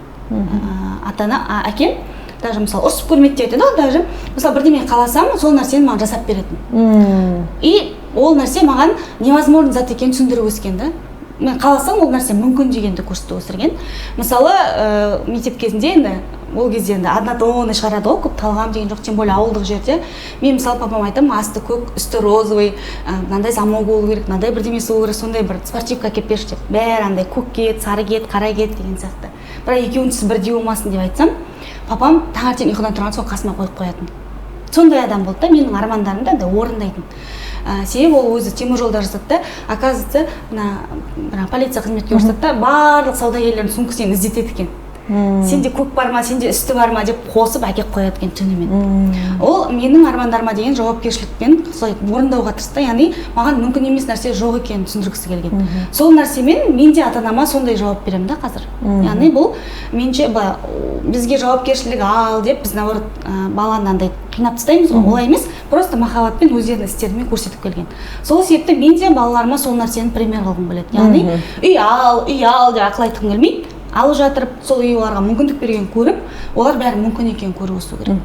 S1: Ата ана, әкем даже мысалы ұрысып көрмеді деп айтады ғой, даже мысалы бірдеме қаласам, сол нәрсені маған жасап беретін. И ол нәрсе маған невозможно зат екенін түсіндіріп өскен да, мен қаласам, ол нәрсе мүмкін дегенді көрсетіп өсірген. Мысалы, мектеп кезінде енді ол кезде енді однотонный шығарады ғой көп, талғам деген жоқ, тем более ауылдық жерде. Мен мысалы папама айтамын: асты көк, үсті розовый, мынандай замок болу керек, мынандай бірдемесі болу керек, сондай бір спортивка әкеліп берші деп. Бәрі андай көк киеді, сары киеді, қара киеді деген сияқты, бірақ екеуінің түсі бірдей болмасын деп айтсам, папам таңертең ұйқыдан тұрған соң қасыма қойып қоятын. Сондай адам болды да, менің армандарымды андай орындайтын. Себебі ол өзі теміржолда жасады да, оказывается, мына полиция қызметкері жасады да, барлық саудагерлердің сумкасынан іздетеді екен, сенде көк бар ма, сенде үсті бар ма деп, қосып әкеліп қояды екен түнімен. Ол менің армандарыма деген жауапкершілікпен солай орындауға тырысты, яғни маған мүмкін емес нәрсе жоқ екенін түсіндіргісі келген. Сол нәрсемен мен де ата анама сондай жауап беремін да қазір. Яғни бұл меніңше былай, бізге жауапкершілік ал деп, біз наоборот баланы андай қинап тастаймыз ғой, олай емес, просто махаббатпен өздерінің істерімен көрсетіп келген. Сол себепті мен де балаларыма сол нәрсені пример қылғым келеді. Яғни үй ал, үй ал деп ақыл айтқым келмейді, алып жатырып сол үй оларға мүмкіндік берген көріп, олар бәрі мүмкін екенін көріп өсу керек.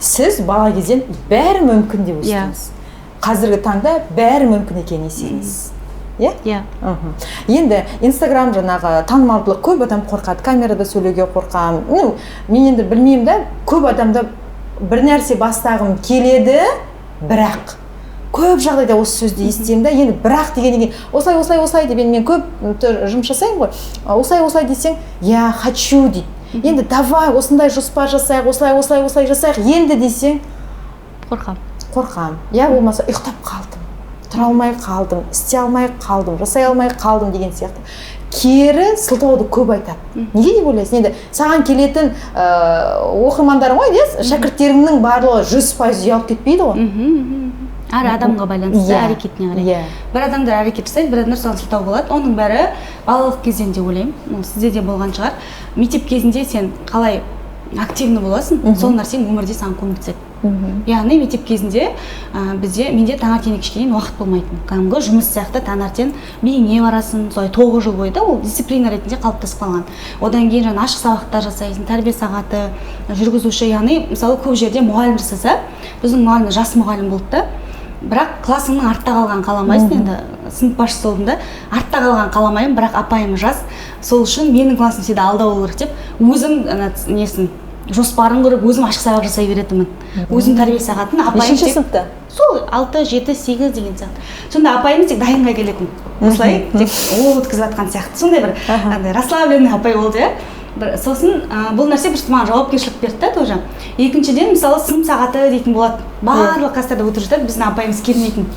S2: Сіз бала кезден бәрі мүмкін деп
S1: Иә.
S2: өстіңіз. Қазіргі таңда бәрі мүмкін екенін сенесіз, иә?
S1: Иә.
S2: Енді Инстаграм, жаңағы танымалдылық, көп адам қорқады, камерада сөйлеуге қорқамын. Ну, мен енді білмеймін да, көп адамда бір нәрсе бастағым келеді, бірақ көп жағдайда осы сөзді естимін да. Енді бірақ дегеннен кейін осылай, осылай, осылай деп, енді мен көп жұмыс жасаймын ғой. Осылай, осылай десең, я хочу дейді. Енді давай осындай жоспар жасайық, осылай, осылай, осылай жасайық енді десең,
S1: қорқамын.
S2: Қорқамын, я болмаса ұйықтап қалдым, тұра алмай қалдым, істей алмай қалдым, жасай алмай қалдым деген сияқты кері сылтауды көп айтады. Неге деп ойлайсың? Енді саған келетін оқырмандарың ғой, иә, шәкірттеріңнің барлығы 100% ұялып кетпейді ғой.
S1: Мхм, мхм. Әр адамға байланысты, әрекетіне қарай. Бір адамдар әрекет жасайды, бір адамдар соған сылтау болады. Оның бәрі балалық кезден деп ойлаймын, ол сізде де болған шығар. Мектеп кезінде сен қалай активный боласың, сол нәрсең өмірде саған көмектеседі. Яғни мектеп кезінде бізде, менде таңертеңнен кешке дейін уақыт болмайтын, кәдімгі жұмыс сияқты таңертең биіңе барасың, солай 9 жыл бойы да ол дисциплина ретінде қалыптасып қалған. Одан кейін жаңа ашық сабақтар жасайсың, тәрбие сағаты, жүргізуші. Яғни мысалы, көп жерде мұғалім жасаса, біздің мұғалім жас мұғалім болды да, бірақ классыңның артта қалғанын қаламайсың. Енді сынып басшысы болдым да, артта қалғанын қаламаймын, бірақ апайым жас, сол үшін менің классым всегда алда болу керек деп, өзім ана несін, жоспарын құрып, өзім ашық сабақ жасай беретінмін, өзім тәрбие сағатын. Апайым
S2: Нешінші
S1: тек
S2: сыныпта?
S1: Сол алты, жеті, сегіз деген сияқты. Сонда апайымыз тек дайынға келетін, осылай тек ол өткізіп жатқан сияқты, сондай бір андай расслабленный апай болды, иә. Бір сосын бұл нәрсе просто маған жауапкершілік берді да тоже. Екіншіден, мысалы, сынып сағаты дейтін болады, барлық класстарда өтіп жатады, біздің апайымыз келмейтін.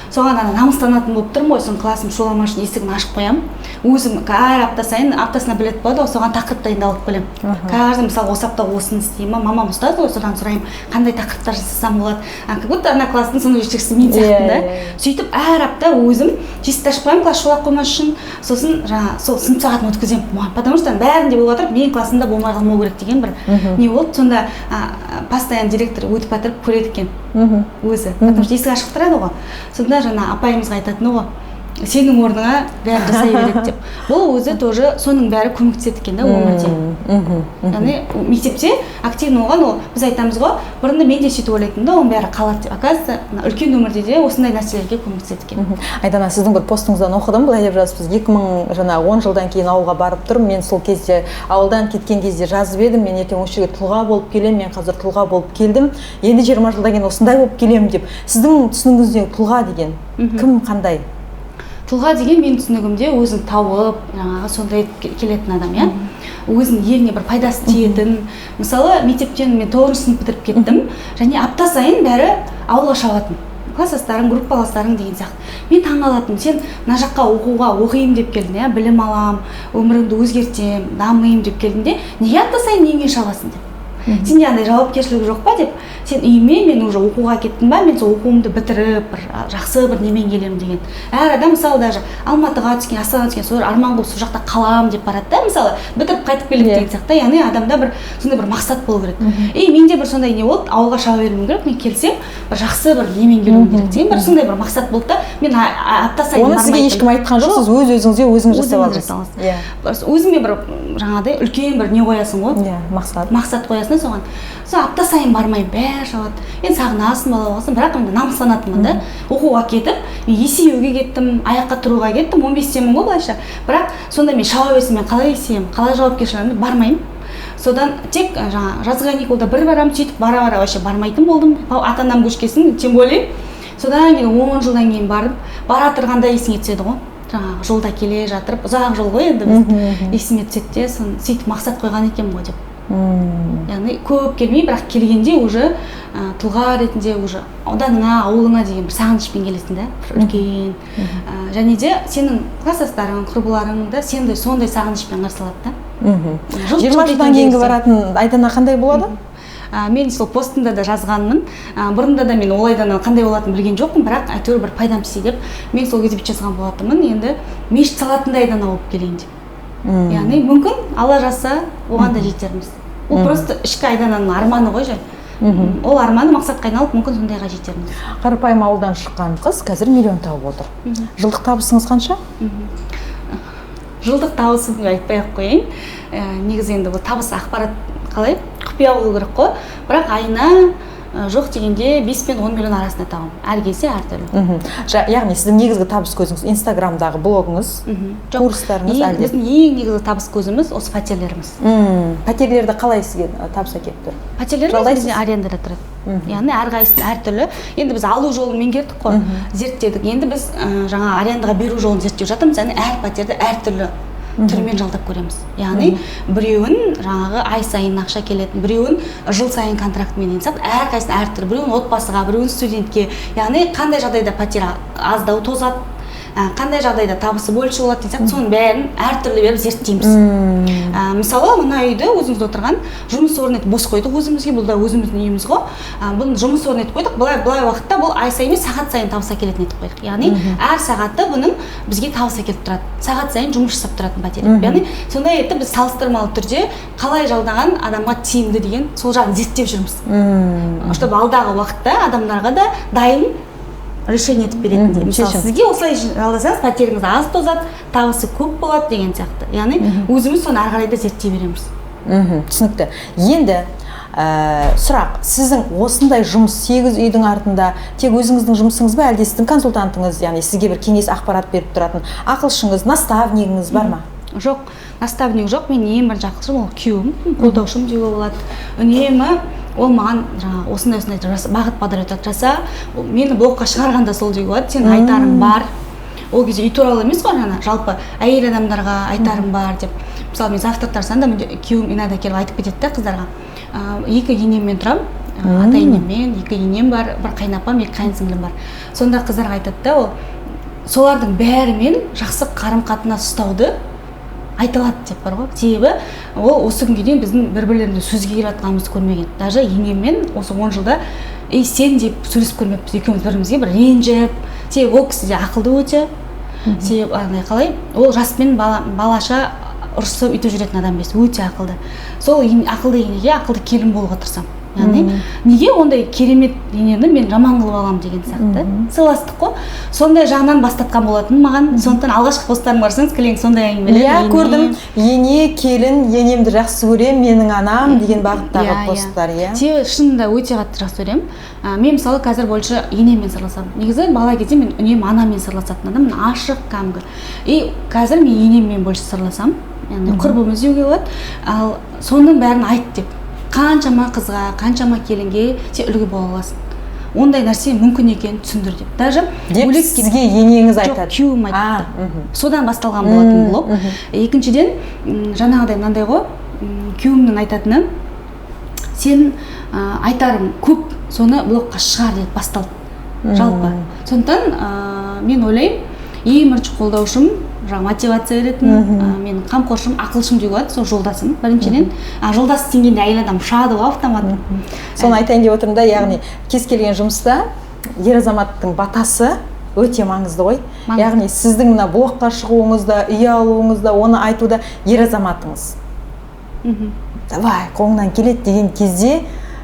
S1: Соған ана намыстанатын болып тұрмын ғой. Соны классым шуламас үшін есігін ашып қоямын. Өзім әр апта сайын, аптасына билет болады ғой, соған тақырып дайындалып келемін. Каждый, мысалы, осы апта осыны істеймін ба, мамам ұстаз ғой, содан сұраймын, қандай тақырыптар жасасам болады, как будто ана класстың сынып жетекшісі мен сияқтымын да.
S2: Иә, иә, иә.
S1: Сөйтіп әр апта өзім чисто ашып қоямын, класс шулап қоймас үшін. Сосын жаңағы сол сынып сағатын өткіземін, потому что бәрінде болып жатыр, менің классымда болмай қалмау керек деген бір не болды. Сонда постоянно директор өтіп жатырып көреді екен өзі, потому что есік ашық тұрады ғой. Сонда жаңа апайымызға айтатыны ғой, сенің орныңа бәрін жасай береді деп. Бұл өзі тоже, соның бәрі көмектеседі екен да өмірде. Яғни мектепте активный болған, ол біз айтамыз ғой, бұрында мен де сөйтіп ойлайтынмын да, оның бәрі қалады деп. Оказывается, мына үлкен өмірде де осындай нәрселерге көмектеседі екен.
S2: Айдана, сіздің бір постыңыздан оқыдым, былай деп жазыпсыз: 2000 жаңағы 10 жылдан кейін ауылға барып тұрмын. Мен сол кезде, ауылдан кеткен кезде жазып едім, мен ертең осы жерге тұлға болып келемін, мен қазір тұлға болып келдім, енді 20 жылдан кейін осындай болып келемін деп. Сіздің түсінігіңізде тұлға деген кім, қандай?
S1: Тұлға деген, менің түсінігімде, өзін тауып, жаңағы сондай келетін адам, иә, өзінің еліне бір пайдасы тиетін. Мысалы, мектептен мен тоғызыншы сынып бітіріп кеттім және апта сайын бәрі ауылға шабатын, класстастарың, группаластарың деген сияқты. Мен таңқалатынмын: сен мына жаққа оқуға, оқимын деп келдің, иә, білім аламын, өміріңді өзгертемін, дамимын деп келдің де, неге апта сайын үйіңе шабасың деп, сенде андай жауапкершілік жоқ па деп. Сен үйіме, мен уже оқуға кеттім ба, мен сол оқуымды бітіріп, бір жақсы бір немен келемін деген. Әр адам, мысалы, даже Алматыға түскен, Астанаға түскен, солар арман қылып, сол жақта қаламын деп барады да, мысалы, бітіріп қайтып келеді
S2: Иә.
S1: деген сияқты. Яғни адамда бір сондай бір мақсат болу керек. И менде бір сондай не болды: ауылға шаба беруім керек, мен келсем, бір жақсы бір немен келуім керек деген бір сондай бір мақсат болды да. Мен апта сайын
S2: Оны сізге
S1: бармайтынмын.
S2: ешкім айтқан жоқ, сіз өз өзіңізге өзіңіз жасап
S1: Өзіңіз
S2: алдыңыз.
S1: жасап аласыз.
S2: Иә.
S1: Өзіңе бір жаңағыдай үлкен бір не қоясың ғой.
S2: Иә, мақсат.
S1: Мақсат қоясың да соған. Сол апта сайын бармаймын, бәрі жабады енді, сағынасың, бала болғасын, бірақ енді намыстанатынмын да. Оқуға кетіп, мен есеюге кеттім, аяққа тұруға кеттім, 15-темін ғой былайша, бірақ сонда мен шаба берсем, мен қалай есейемін, қалай жауапкершілік, бармаймын. Содан тек жаңағы жазғы каникулда бір барамын. Сөйтіп бара бара вообще бармайтын болдым, ата анам көшкесін тем более. Содан кейін 10 жылдан кейін барып, бара тұрғанда есіңе түседі ғой, жаңағы жолда келе жатырып, ұзақ жол ғой енді, біз есіме түседі де, соны сөйтіп мақсат қойған екенмін ғой деп. Яғни көп келмей, бірақ келгенде уже тұлға ретінде, уже ауданыңа, ауылыңа деген бір сағынышпен келесің да, бір үлкен. Және де сенің класстастарың, құрбыларың да сенді сондай сағынышпен қарсы алады да. Жылт
S2: 20
S1: жылт
S2: жылдан
S1: еткен
S2: кейінгі
S1: кезде.
S2: баратын Айдана қандай болады?
S1: Мен сол постымда да жазғанмын. Бұрында да мен ол Айдана қандай болатынын білген жоқпын, бірақ әйтеуір бір пайдам тисе деп, мен сол кезде бүйтіп жазған болатынмын: енді мешіт салатындай Айдана болып келейін деп. Яғни мүмкін, Алла жазса, оған да жетерміз. Ол просто ішкі Айдананың арманы ғой жай. Ол арманы мақсатқа айналып, мүмкін, сондайға жетерміз.
S2: Қарапайым ауылдан шыққан қыз қазір миллион тауып отыр. Жылдық табысыңыз қанша?
S1: Жылдық табысымды айтпай ақ қояйын. Негізі енді бұл табыс ақпарат қалай, құпия болу керек қой, бірақ айына жоқ дегенде 5 пен 10 миллион арасында табамын, әр кезде әртүрлі.
S2: Яғни сіздің негізгі табыс көзіңіз инстаграмдағы блогыңыз,
S1: Жоқ,
S2: курстарыңыз
S1: ең,
S2: әлде?
S1: Біздің ең негізгі табыс көзіміз осы пәтерлеріміз.
S2: Пәтерлерді қалай сізге табыс әкеліп тұр?
S1: Пәтерлеріміз
S2: Жалдайсыз?
S1: бізде арендада тұрады. Яғни әрқайсысы әртүрлі. Енді біз алу жолын меңгердік қой, зерттедік. Енді біз жаңа арендаға беру жолын зерттеп жатырмыз. Яғни әр пәтерді әртүрлі түрімен жалдап көреміз. Яғни біреуін жаңағы ай сайын ақша келетін, біреуін жыл сайын контрактымен деген сияқты, әрқайсысын әртүрлі, біреуін отбасыға, біреуін студентке. Яғни қандай жағдайда пәтер аздау тозады. Қандай жағдайда табысы больше болады деген сияқты, соның бәрін әртүрлі беріп зерттейміз. Мысалы, мына үйді, өзіміз отырған, жұмыс орны етіп бос қойдық өзімізге. Бұл да өзіміздің үйіміз ғой. Бұны жұмыс орны етіп қойдық. Былай былай уақытта бұл ай сайын емес, сағат сайын табыс әкелетін етіп қойдық. Яғни әр сағатты бұның бізге табыс әкеліп тұрады, сағат сайын жұмыс жасап тұратын пәтер. Яғни сондай етіп біз салыстырмалы түрде қалай жалдаған адамға тиімді деген сол жағын зерттеп жүрміз, чтобы алдағы уақытта адамдарға да дайын решение етіп беретіндей. Мысалы,
S2: Шешім.
S1: сізге осылай жалдасаңыз, пәтеріңіз аз тозады, табысы көп болады деген сияқты. Яғни өзіміз соны ары қарай да зерттей береміз.
S2: Түсінікті. Енді сұрақ: сіздің осындай жұмыс, сегіз үйдің артында тек өзіңіздің жұмысыңыз ба, әлде сіздің консультантыңыз, яғни сізге бір кеңес, ақпарат беріп тұратын ақылшыңыз, наставнигіңіз бар ма?
S1: Жоқ, наставник жоқ. Мен ең бірінші ақылшым ол күйеуім, қолдаушым деуге болады. Үнемі ол маған жаңағы осындай осындай бағыт бағдар айтады, жаса. Ол мені блогқа шығарған да сол деуге болады. Сен айтарың бар, ол кезде үй туралы емес қой, жаңа жалпы әйел адамдарға айтарым бар деп. Мысалы, мен завтрактар да күйеуім иногда келіп айтып кетеді да қыздарға. Екі енеммен тұрамын, ата енеммен. Екі енем бар, бір қайынапам, екі қайын сіңлім бар. Сонда қыздарға айтады да, ол солардың бәрімен жақсы қарым қатынас ұстауды айта алады деп бар ғой. Себебі ол осы күнге дейін біздің бір бірлерімізбен сөзге келіп жатқанымызды көрмеген. Даже енеммен осы 10 жылда «ей, сен» деп сөйлесіп көрмеппіз екеуміз бір бірімізге бір ренжіп. Себебі ол кісі де ақылды өте. Себебі андай қалай, ол жаспен балаша ұрысып өйтіп жүретін адам емес, өте ақылды. Сол ақылды енеге ақылды келін болуға тырысамын. Яғни неге ондай керемет енені мен жаман қылып аламын деген сияқты, сыйластық қой. Сондай жағынан бастатқан болатын маған. Сондықтан алғашқы посттарымды қарасаңыз, кілең сондай әңгімелер.
S2: Иә, көрдім. Ене, келін, енемді жақсы көремін, менің анам деген бағыттағы посттар, иә.
S1: Себебі шынында өте қатты жақсы көремін. Мен, мысалы, қазір больше енеммен сырласамын. Негізі бала кезде мен үнемі анаммен сырласатын адаммын, ашық кәдімгі. И қазір мен енеммен больше сырласамын, яғни құрбым деуге болады. Ал соның бәрін айт деп, қаншама қызға, қаншама келінге сен үлгі бола аласың, ондай нәрсе мүмкін екенін түсіндір деп даже
S2: Деп
S1: бөлек
S2: сізге енеңіз
S1: Жоқ,
S2: айтады?
S1: күйеуім айтты. Содан басталған болатын блог. Екіншіден, жаңағыдай мынандай ғой, күйеуімнің айтатыны: «Сен айтарың көп, соны блогқа шығар», — деп басталды жалпы. Сондықтан мен ойлаймын, ең бірінші қолдаушым, жаңағы мотивация беретін, менің қамқоршым, ақылшым деуге болады, сол жолдасым біріншіден. А жолдас дегенде әйел адам ұшады ғой автомат.
S2: Соны айтайын деп отырмын да. Яғни кез келген жұмыста ер азаматтың батасы өте маңызды ғой.
S1: Маңызды.
S2: Яғни сіздің мына блогқа шығуыңызда, үй алуыңызда, оны айтуда ер азаматыңыз «давай, қолыңнан келеді» деген кезде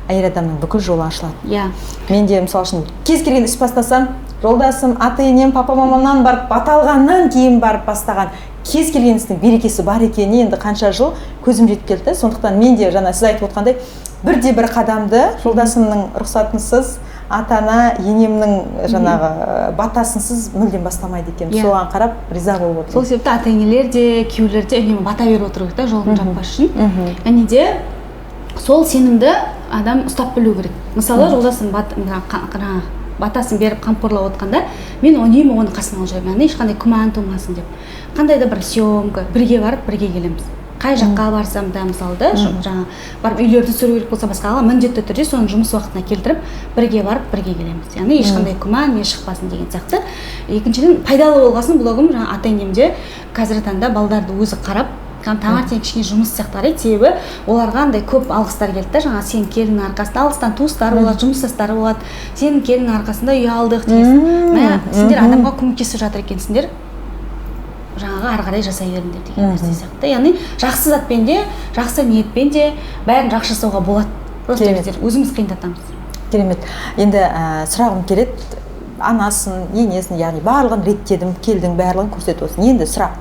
S2: әйел адамның бүкіл жолы ашылады. Мен де, мысалы үшін, кез келген іс бастасам, жолдасым, ата енем, папа мамамнан барып бата алғаннан кейін барып бастаған кез келген істің берекесі бар екеніне енді қанша жыл көзім жетіп келді да. Сондықтан мен де жаңа сіз айтып отқандай, бірде бір қадамды жолдасымның рұқсатынсыз, ата ана енемнің жаңағы батасынсыз мүлдем бастамайды екенмін. Соған қарап риза болып
S1: Сол
S2: отырмын.
S1: себепті ата енелер де, күйеулер де үнемі бата беріп отыру керек та, жолын жаппас үшін. Және де сол сенімді адам ұстап білу керек. Мысалы, жолдасым жаңағы батасын беріп, қамқорлап отқанда, мен үнемі оны қасыма алып жүремін, яғни ешқандай күмән тумасын деп. Қандай да бір съемка, бірге барып, бірге келеміз. Қай жаққа барсам да, мысалы да, жаңа барып үйлерді түсіру керек болса, басқаға, міндетті түрде соны жұмыс уақытына келтіріп, бірге барып, бірге келеміз. Яғни ешқандай күмән не шықпасын деген сияқты. Екіншіден, пайдалы болғасын блогым жаңа ата енемде қазіргі таңда балдарды өзі қарап, кәдімгі таңертең кішкене жұмыс сияқты қарайды. Себебі оларға андай көп алғыстар келді да, жаңағы сенің келіннің арқасында, алыстан туыстары болады, жұмыстастары болады, сенің келіннің арқасында үй алдық деген. Мә, сендер адамға көмектесіп жатыр екенсіңдер, жаңағы ары қарай жасай беріңдер деген нәрсе сияқты. Яғни жақсы затпен де, жақсы ниетпен де бәрін жақсы жасауға болады, просто біздер өзіміз қиындатамыз.
S2: Керемет. Енді сұрағым келеді: анасын, енесін, яғни барлығын реттедім, келдің, барлығын көрсетіп отырсың. Енді сұрақ: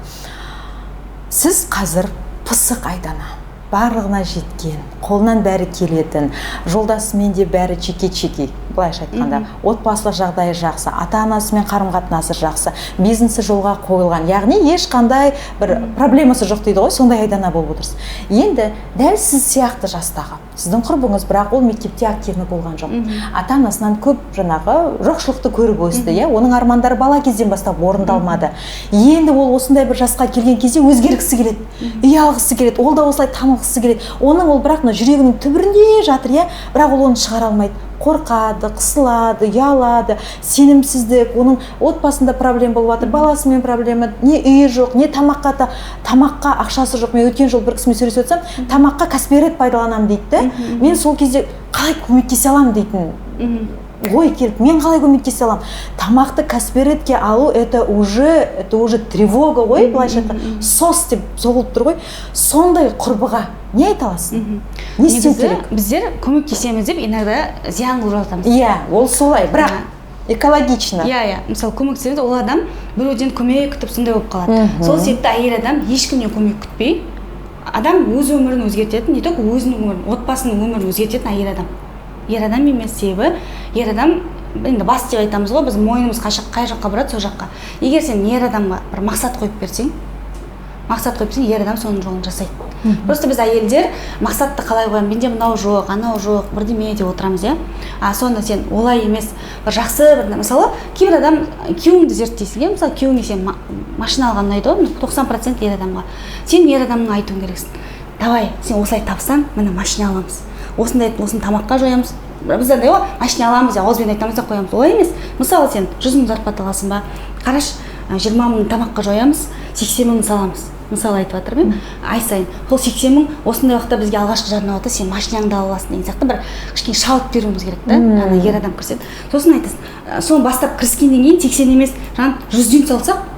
S2: сіз қазір пысық Айдана, барлығына жеткен, қолынан бәрі келетін, жолдасымен де бәрі чеки чеки былайша айтқанда, отбасылық жағдайы жақсы, ата анасымен қарым қатынасы жақсы, бизнесі жолға қойылған, яғни ешқандай бір проблемасы жоқ дейді ғой, сондай Айдана болып отырсыз. Енді дәл сіз сияқты жастағы сіздің құрбыңыз, бірақ ол мектепте активный болған жоқ, ата анасынан көп жаңағы жоқшылықты көріп өсті, иә, оның армандары бала кезден бастап орындалмады. Енді ол осындай бір жасқа келген кезде өзгергісі келеді, үй алғысы келеді, ол да осылай танылғысы келеді. Оның ол бірақ мына жүрегінің түбірінде жатыр, иә, бірақ ол оны шығара алмайды. Қорқады, қысылады, ұялады, сенімсіздік, оның отбасында проблема болып жатыр, баласымен проблема, не үйі жоқ, не тамаққа ақшасы жоқ. Мен өткен жолы бір кісімен сөйлесіп отырсам, тамаққа Каспи Ред пайдаланамын дейді да. Мен сол кезде қалай көмектесе аламын дейтін ой келді. Мен қалай көмектесе аламын? Тамақты Каспи Редке алу это уже тревога ғой, былайша айтқанда, сос деп соғылып тұр ғой. Сондай құрбыға не айта аласың, не істеу
S1: Негізі
S2: керек?
S1: біздер көмектесеміз деп иногда зиян қылып жатамыз.
S2: Иә, ол солай, бірақ экологично.
S1: Иә, мысалы, көмектесеміз, ол адам біреуден көмек күтіп, сондай болып қалады. Сол себепті әйел адам ешкімнен көмек күтпей, адам өз өмірін өзгертетін, не только өзінің өмірін, отбасының өмірін өзгертетін әйел адам, ер адам емес. Себебі ер адам енді бас деп айтамыз ғой біз, мойнымыз қай жаққа барады, сол жаққа. Егер сен ер адамға бір мақсат қойып берсең, мақсат қойып берсең, ер адам соның жолын жасайды. Просто біз, әйелдер, мақсатты қалай қоямын, менде мынау жоқ, анау жоқ, бірдеме деп отырамыз, иә. А соны сен олай емес, бір жақсы бір, мысалы, кейбір адам, күйеуіңді зерттейсің, иә. Мысалы, күйеуіңе сен машина алған ұнайды ғой, 90% ер адамға. Сен ер адамға айтуың керексің: давай, сен осылай тапсаң, міне, машина аламыз, осындай, осыны тамаққа жоямыз. Біз андай ғой, машина аламыз деп ауызбен айтамыз да қоямыз. Олай емес. Мысалы, сен 100 000 зарплата аласың ба? Қарашы, 20 000 тамаққа жоямыз, 80 000 саламыз, мысалы, айтып жатырмын, иә, ай сайын. Сол 80 000 осындай уақытта бізге алғашқы жарна болады, сен машинаңды ала аласың деген сияқты бір кішкене шабыт беруіміз керек та. Ана ер адам кіріседі, сосын айтасың, соны бастап кіріскеннен кейін 80 емес, жаңағы 100-ден салсақ,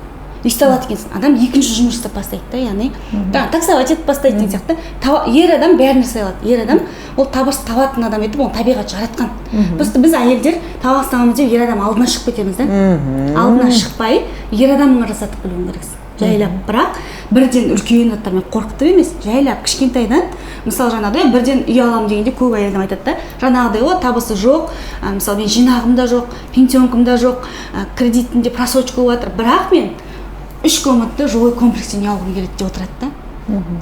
S1: не істей алады екенсің? Адам екінші жұмыс жасап бастайды да, яғни жаңағы таксовать етіп бастайды деген сияқты. Ер адам бәрін жасай алады. Ер адам ол табыс табатын адам етіп оны табиғат жаратқан. Просто біз, әйелдер, табыс табамыз деп ер адам алдына шығып кетеміз да. Алдына шықпай, ер адамға жасатып білуің керексің жайлап, бірақ бірден үлкен заттармен қорқытып емес, жайлап, кішкентайдан. Мысалы, жаңағыдай бірден үй аламын дегенде көп әйел адам айтады да, жаңағыдай ғой, табысы жоқ, мысалы, мен жинағым да жоқ, пенсионкам да жоқ, кредитім де просрочка болып жатыр, бірақ мен үш комнатты жилой комплекстен үй алғым келеді деп отырады да.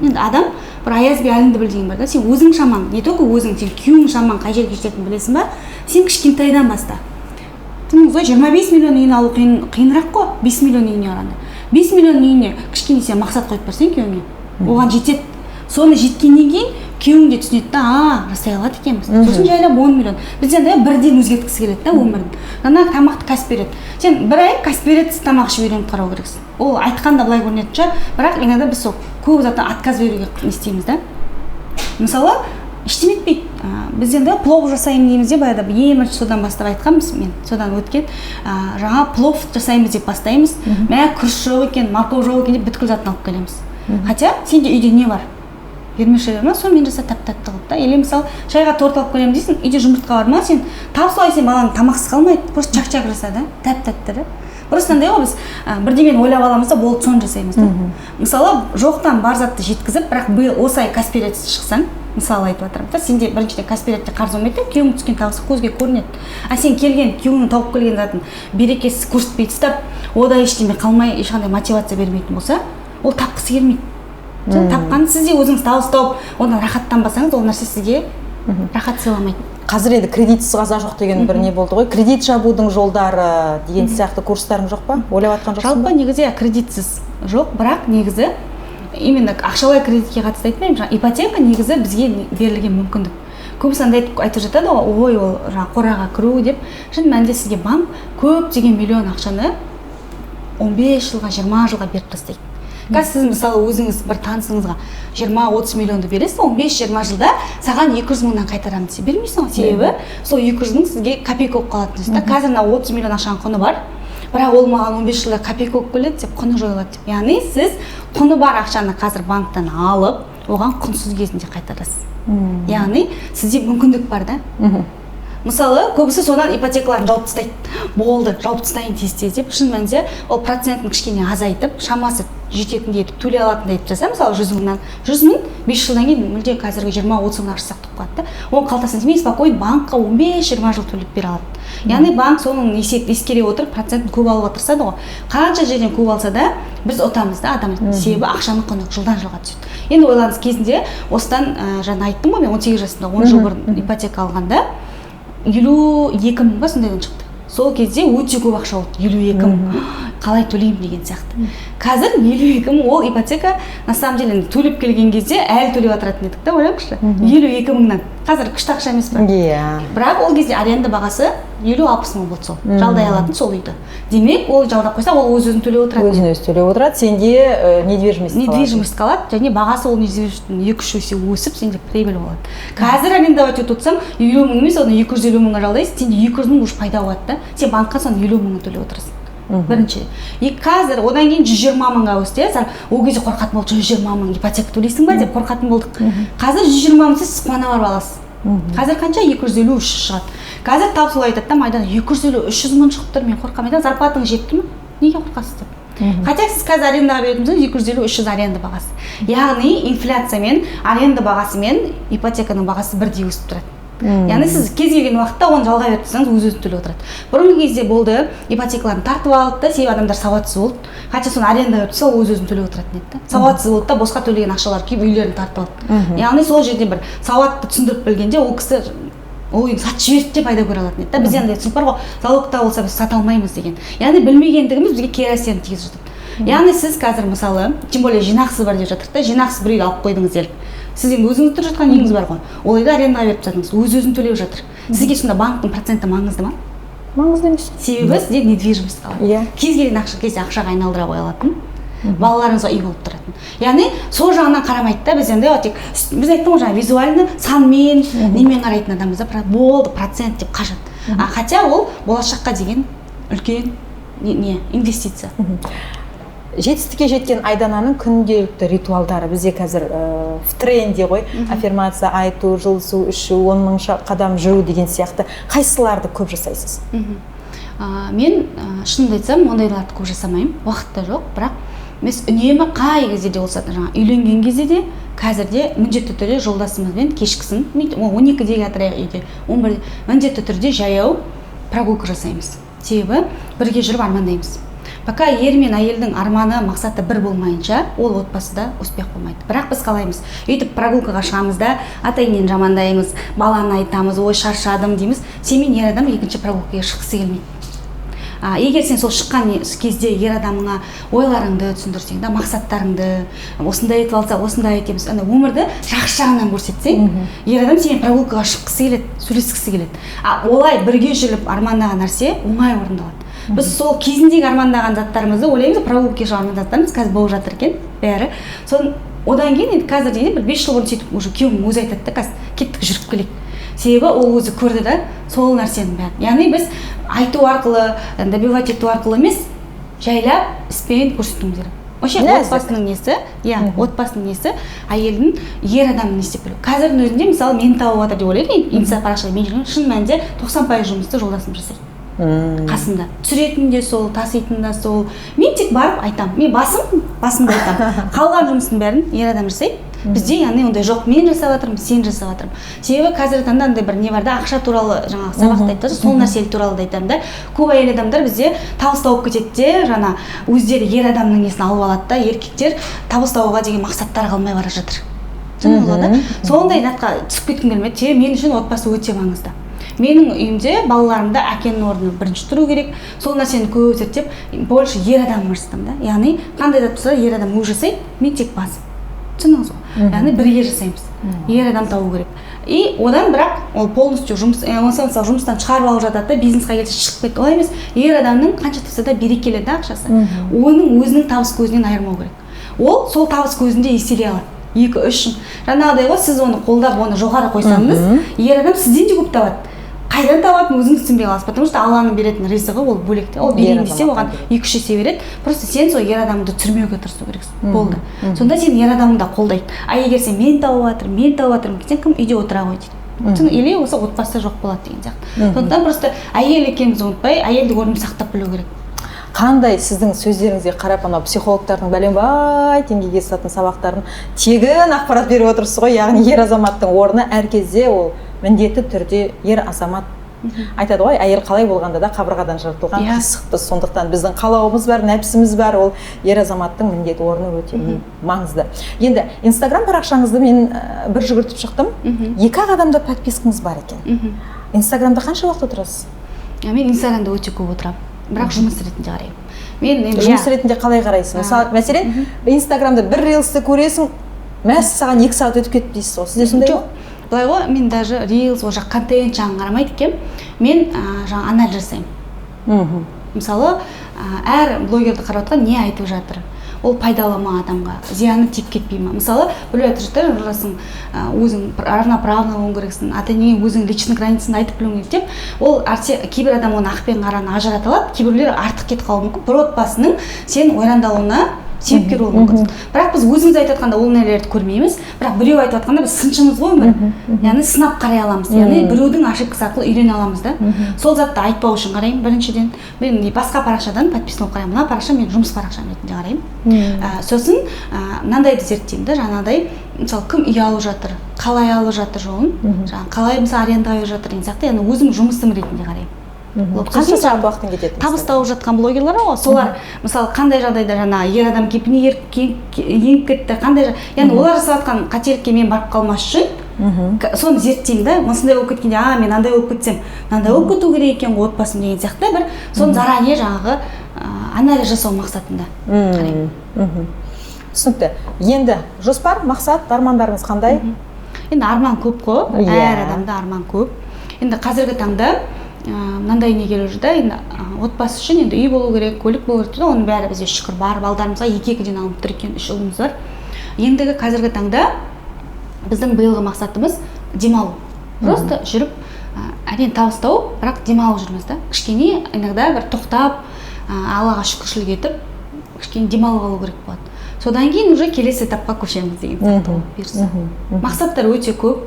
S1: Енді адам бір аяз би әліңді біл деген бар да. Сен өзің шамаң, не только өзің, сен күйеуің шамаң қай жерге жететінін білесің ба? Сен кішкентайдан баста. Түсіндіңіз ғой, 25 миллион үйін алу қиын, қиынырақ қой 5 миллион үйіне қарағанда. 5 миллион үйіне кішкене сен мақсат қойып берсең күйеуіңе, оған жетеді. Соны жеткеннен кейін күйеуің де түсінеді да, а, жасай алады екенбіз. Сосын жайлап 10 миллион. Бізде андай бірден өзгерткісі келеді да өмірін. Ана тамақты Каспи Ред, сен бір ай Каспи Редсіз тамақ ішіп үйреніп қарау керексің. Ол айтқанда былай көрінетін шығар, бірақ иногда біз сол көп заттан отказ беруге не істейміз да. Мысалы, ештеме етпейді. Біз енді плов жасаймын дейміз де, баяғыда ең бірінші содан бастап айтқанбыз, мен содан өткен. Жаңа плов жасаймыз деп бастаймыз, мә, күріш жоқ екен, морковь жоқ екен деп бүткіл затын алып келеміз. Хотя сенде үйде не бар? Вермишель бар ма? Сонымен жаса тәп тәтті қылып та. Или, мысалы, шайға торт алып келемін дейсің, үйде жұмыртқа бар ма? Сен тап солай, сен балаң тамақсыз қалмайды, просто чак чак жаса да, тәп тәтті да. Просто андай ғой, біз бірдемені ойлап аламыз да, болды, соны жасаймыз да. Мысалы, жоқтан бар затты жеткізіп, бірақ биыл осы ай Каспи Редсіз шықсаң, мысалы, айтып жатырмын да, сенде біріншіден Каспи Редте қарыз болмайды да, күйеуің түскен табысы көзге көрінеді. А сен келген, күйеуіңнің тауып келген затын берекесіз көрсетпей тастап, ода ештеме қалмай, ешқандай мотивация бермейтін болса, ол тапқысы келмейді. Сол тапқан, сіз де өзіңіз табыс тауып, одан рахаттанбасаңыз, ол нәрсе сізге рахат сыйламайды.
S2: Қазір енді кредитсіз қазақ жоқ деген бір не болды ғой. Кредит жабудың жолдары деген сияқты курстарың жоқ па, ойлап жатқан жоқсың
S1: Жалпы
S2: ба?
S1: негізі, иә, кредитсіз жоқ, бірақ негізі именно ақшалай кредитке қатысты айтпаймын. Жаңа ипотека негізі бізге берілген мүмкіндік. Көбісі андай айтып жатады ғой, ой, ол жаңағы қораға кіру деп. Шын мәнінде сізге банк көптеген миллион ақшаны 15 жылға, 20 жылға беріп тастайды. Қазір сіз, мысалы, өзіңіз бір танысыңызға 20-30 миллионды бересіз, 15-20 жылда саған 200 мыңнан қайтарамын десе, бермейсің ғой. Себебі сол 200 мың сізге копейка болып қалатын нәрсе да. Қазір мына 30 миллион ақшаның құны бар, бірақ ол маған 15 жылда копейка болып келеді деп, құны жойылады деп. Яғни сіз құны бар ақшаны қазір банктан алып, оған құнсыз кезінде қайтарасыз. Яғни сізде мүмкіндік бар да. Мысалы, көбісі содан ипотекаларын жауып тастайды, болды, жауып тастайын тез тез деп. Шын мәнінде ол процентін кішкене азайтып, шамасы жететіндей етіп, төлей алатындай етіп жаса. Мысалы, 100 мыңнан, 100 000 5 жылдан кейін мүлде қазіргі 20-30 мың ақша сақтап қалады да, оның қалтасына тимей, спокойно банкқа 15-20 жыл төлеп бере алады. Яғни банк соның ескере отырып процентін көп алуға тырысады ғой. Қанша жерден көп алса да, біз ұтамыз да адам ретінде. Себебі ақшаның құны жылдан жылға түседі. Енді ойлаңыз, кезінде осыдан, жаңа айттым ғой, мен 18 жасымда, 10 жыл бұрын ипотека алғанда 52 мың ба, сондайдан шықты. Сол кезде өте көп ақша болды, 52 мың, қалай төлеймін деген сияқты. Қазір 52 мың ол ипотека, на самом деле, енді төлеп келген кезде әлі төлеп жатыратын едік та. Ойлаңызшы, 52 мыңнан қазір күшті ақша емес па?
S2: Иә.
S1: Бірақ ол кезде аренда бағасы 50-60 мың болды, сол жалдай алатын сол үйді. Демек, ол жалдап қойса, ол өз өзін төлеп отырады.
S2: Өзін өзі төлеп отырады, сенде недвижимость қалады.
S1: Недвижимость қалады және бағасы ол недвижимость тің 2-3 есе өсіп, сенде прибыль болады. Қазір арендовать етіп отырсаң, 50 мың емес, оны 250 мыңға жалдайсың, сенде 200 мың уже пайда болады да, сен банкқа соны 50 мыңын төлеп отырасың. Бірінші и қазір одан кейін 120 мыңға өсті, иә. Ол кезде қорқатын болды, 120 мың ипотека төлейсің ба деп қорқатын болдық. Қазір 120 мың сіз қуана барып аласыз. Қазір қанша? 250, 300 шығады қазір. Тап солай айтады да майдан, 250, 300 мың шығып тұр, мен қорқамын. Айтамын, зарплата ңыз жетті ме, неге қорқасыз деп. Хотя сіз қазір арендаға беретін болсаңыз, 250, 300 аренда бағасы. Яғни инфляция мен аренда бағасы мен ипотеканың бағасы бірдей өсіп тұрады. Яғни сіз кез келген уақытта оны жалға беріп тұрсаңыз, өз өзін төлеп отырады. Бұрынғы кезде болды, ипотекаларын тартып алды да, себебі адамдар сауатсыз болды. Хотя соны аренда беріп тұрса, ол өз өзін төлеп отыратын еді да. Сауатсыз болды да, босқа төлеген ақшалар күйіп, үйлерін тартып алды. Яғни сол жерде бір сауатты түсіндіріп білгенде, ол кісі ол үйін сатып жіберді де, пайда көре алатын еді да. Бізде андай түсінік бар ғой, залогта болса, біз сата алмаймыз деген. Яғни білмегендігіміз бізге кері әсерін тигізіп жатады. Яғни сіз қазір, мысалы, тем более жинақсыз бар деп жатырмық та, жинақсыз бір үйді алып қойдыңыз делік. Сіз енді өзіңіз тұрып жатқан үйіңіз бар ғой, ол үйді арендаға беріп тастадыңыз, өз өзін төлеп жатыр. Сізге сонда банктің проценті маңызды ма?
S2: Маңызды емес.
S1: Себебі сізде недвижимость қалады. Кез келген ақша кезде ақшаға айналдыра қоя алатын, балаларыңызға үй болып тұратын. Яғни сол жағынан қарамайды да. Біз енді тек, біз айттым ғой жаңа, визуально санмен, немен қарайтын адамбыз да, болды, процент деп қашады. А хотя ол болашаққа деген үлкен не инвестиция.
S2: Жетістікке жеткен Айдананың күнделікті ритуалдары. Бізде қазір в тренде ғой аффирмация айту, жылы су ішу, 10 000 қадам жүру деген сияқты. Қайсыларды көп жасайсыз?
S1: Мен шынымды айтсам, ондайларды көп жасамаймын, уақыт та жоқ. Бірақ біз үнемі қай кезде де болса, жаңа үйленген кезде де, қазір де міндетті түрде жолдасымызбен кешкісін 12-де келатырайық үйде, 11-де, міндетті түрде жаяу прогулка жасаймыз. Себебі бірге жүріп армандаймыз. Пока ер мен әйелдің арманы, мақсаты бір болмайынша, ол отбасыда успех болмайды. Бірақ біз қалаймыз, өйтіп прогулкаға шығамыз да, ата енені жамандаймыз, баланы айтамыз, ой, шаршадым дейміз. Сенімен ер адам екінші прогулкаға шыққысы келмейді. Егер сен сол шыққан кезде ер адамыңа ойларыңды түсіндірсең да, мақсаттарыңды, осындай етіп алсақ, осындай етеміз, ана өмірді жақсы жағынан көрсетсең, ер адам сенімен прогулкаға шыққысы келеді, сөйлескісі келеді. А олай бірге жүріп армандаған нәрсе оңай орындалады. Біз сол кезіндегі армандаған заттарымызды ойлаймыз, прогулкаға шығып армандаған заттарымыз қазір болып жатыр екен бәрі. Соны одан кейін енді қазір дейді, бір 5 жыл бұрын сөйтіп уже күйеуім өзі айтады да, қазір кеттік, жүріп келейік. Себебі ол өзі көрді да сол нәрсенің бәрін. Яғни біз айту арқылы, добивать ету арқылы емес, жайлап іспен көрсетуіміз керек вообще.
S2: Нәзік.
S1: Отбасының несі, иә, отбасының несі, әйелдің, ер адамның не істеп білу. Қазірдің өзінде, мысалы, мені тауып жатыр деп ойлаймын инста парақшада мен жүрген. Шын мәнінде 90% жұмысты жолдасым жасайды. Қасында түсіретін де сол, таситын да сол. Мен тек барып айтамын, мен басымды айтамын, қалған жұмыстың бәрін ер адам жасайды. Бізде, яғни, ондай жоқ, мен жасап жатырмын, сен жасап жатырмын. Себебі қазіргі таңда андай бір не бар да, ақша туралы жаңағы сабақта айтты, сол нәрсе туралы да айтамын да. Көп әйел адамдар бізде табыс тауып кетеді де, жаңа өздері ер адамның несін алып алады да, еркектер табыс табуға деген мақсаттары қалмай бара жатыр. Түсіндіңіз ғой да? Сондай затқа түсіп кеткім келмеді. Себебі мен үшін отбасы өте маңызды. Менің үйімде, балаларымда әкенің орны бірінші тұру керек. Сол нәрсені көп зерттеп, больше ер адам жасатамын да. Яғни қандай зат болса да, ер адам өзі жасайды, мен тек басым. Түсіндіңіз ғой? Яғни бірге жасаймыз. Ер адам табу керек. И одан бірақ ол полностью жұмыс, болмаса, мысалы, жұмыстан шығарып алып жатады да, бизнесқа келсе, шығып кетті. Олай емес. Ер адамның қанша тапса да берекелі да ақшасы. Оның өзінің табыс көзінен айырмау керек. Ол сол табыс көзінде еселей алады. Екі, үш жаңағыдай ғой. Сіз оны қолдап, оны жоғары қойсаңыз, ер адам сізден де көп табады. Қайдан табатынын өзіңіз түсінбей қаласыз, потому что Алланың беретін ризығы ол бөлек те. Ол
S2: Ер
S1: берейін десе,
S2: азаматтан.
S1: оған 2-3 есе береді. Просто сен сол ер адамды түсірмеуге тырысу керексің, болды. Сонда сен ер адамыңды да қолдайды. А егер сен мен тауып жатырмын, мен тауып жатырмын десең, кім үйде отыра ғой дейді. Или осы отбасы жоқ болады деген сияқты. Сондықтан просто әйел екенімізді ұмытпай, әйелдік орнын сақтап білу керек.
S2: Қандай, сіздің сөздеріңізге қарап, анау психологтардың бәленбай теңгеге сататын сабақтарын тегін ақпарат беріп отырсыз ғой. Яғни ер азаматтың орны әр кезде ол міндетті түрде ер азамат. Айтады ғой, әйел қалай болғанда да қабырғадан жаратылған қисықпыз. Сондықтан біздің қалауымыз бар, нәпсіміз бар. Ол ер азаматтың міндеті, орны өте маңызды. Енді Инстаграм парақшаңызды мен бір жүгіртіп шықтым. Екі ақ адамда подпискаңыз бар екен. Инстаграмда қанша уақыт отырасыз?
S1: Мен Инстаграмда өте көп отырамын, бірақ жұмыс ретінде қараймын мен енді.
S2: Жұмыс ретінде қалай қарайсыз? Мысалы, мәселен, Инстаграмда бір рилсті көресің, мәссаған, 2 сағат өтіп кетті дейсіз ғой. Сізде сондай
S1: Жоқ,
S2: ма?
S1: Былай ғой, мен даже рилс, ол жақ контент жағын қарамайды екенмін. Мен жаңа анализ жасаймын. Мысалы, әр блогерді қарап отқан, не айтып жатыр, ол пайдалы ма адамға, зияны тиіп кетпей ма? Мысалы, біреу айтып жатыр: «Жасың, өзің равноправный болуың керексің, ата енеңе өзің личный границаңды айтып білуің керек», – деп. Ол кейбір адам оны ақ пен қараны ажырата алады, кейбіреулер артық кетіп қалуы мүмкін, бір отбасының сен ойрандалуына себепкер болуы мүмкін. Бірақ біз өзіміз айтып жатқанда ол нәрселерді көрмейміз, бірақ біреу айтып жатқанда біз сыншымыз ғой өмір, яғни сынап қарай аламыз, яғни біреудің ошибкасы арқылы үйрене аламыз да. Сол затты айтпау үшін қараймын. Біріншіден, мен басқа парақшадан подписан болып қараймын, мына парақша мен жұмыс парақшам ретінде қараймын. Сосын мынандайды зерттеймін да, жаңағыдай, мысалы, кім үй алып жатыр, қалай алып жатыр жолын, жаңағы қалай, мысалы, арендаға беріп жатыр деген сияқты, яғни өзім жұмысым ретінде қараймын. Вот.
S2: Қанша
S1: Сосын
S2: сағат уақытың кетеді?
S1: Табыс тауып жатқан блогерлар ғой, солар, мысалы, қандай жағдайда жаңағы ер адам кейпіне еніп кетті, қандай яғни олар жасап жатқан қателікке мен барып қалмас үшін соны зерттеймін да. Осындай болып кеткенде, а мен андай болып кетсем, мынандай болып кету керек екен ғой отбасым деген сияқты, бір соны заранее жаңағы анализ жасау мақсатында қараймын.
S2: Түсінікті. Енді жоспар, мақсат, армандарыңыз қандай?
S1: Енді арман көп қой.
S2: Иә.
S1: Әр адамда арман көп. Енді қазіргі таңда мынандай не келіп жүр да енді, отбасы үшін енді үй болу керек, көлік болу керек дейді ғой. Оның бәрі бізде, шүкір, бар. Балдарымызға екі екіден алынып тұр екен, үш ұлымыз бар. Ендігі қазіргі таңда біздің биылғы мақсатымыз демалу, просто жүріп, әрине, табыс тауып, бірақ демалып жүрміз да. Кішкене иногда бір тоқтап, Аллаға шүкіршілік етіп, кішкене демалып алу керек болады. Содан кейін уже келесі этапқа көшеміз деген сияқты ғой, бұйырса. Мақсаттар өте көп,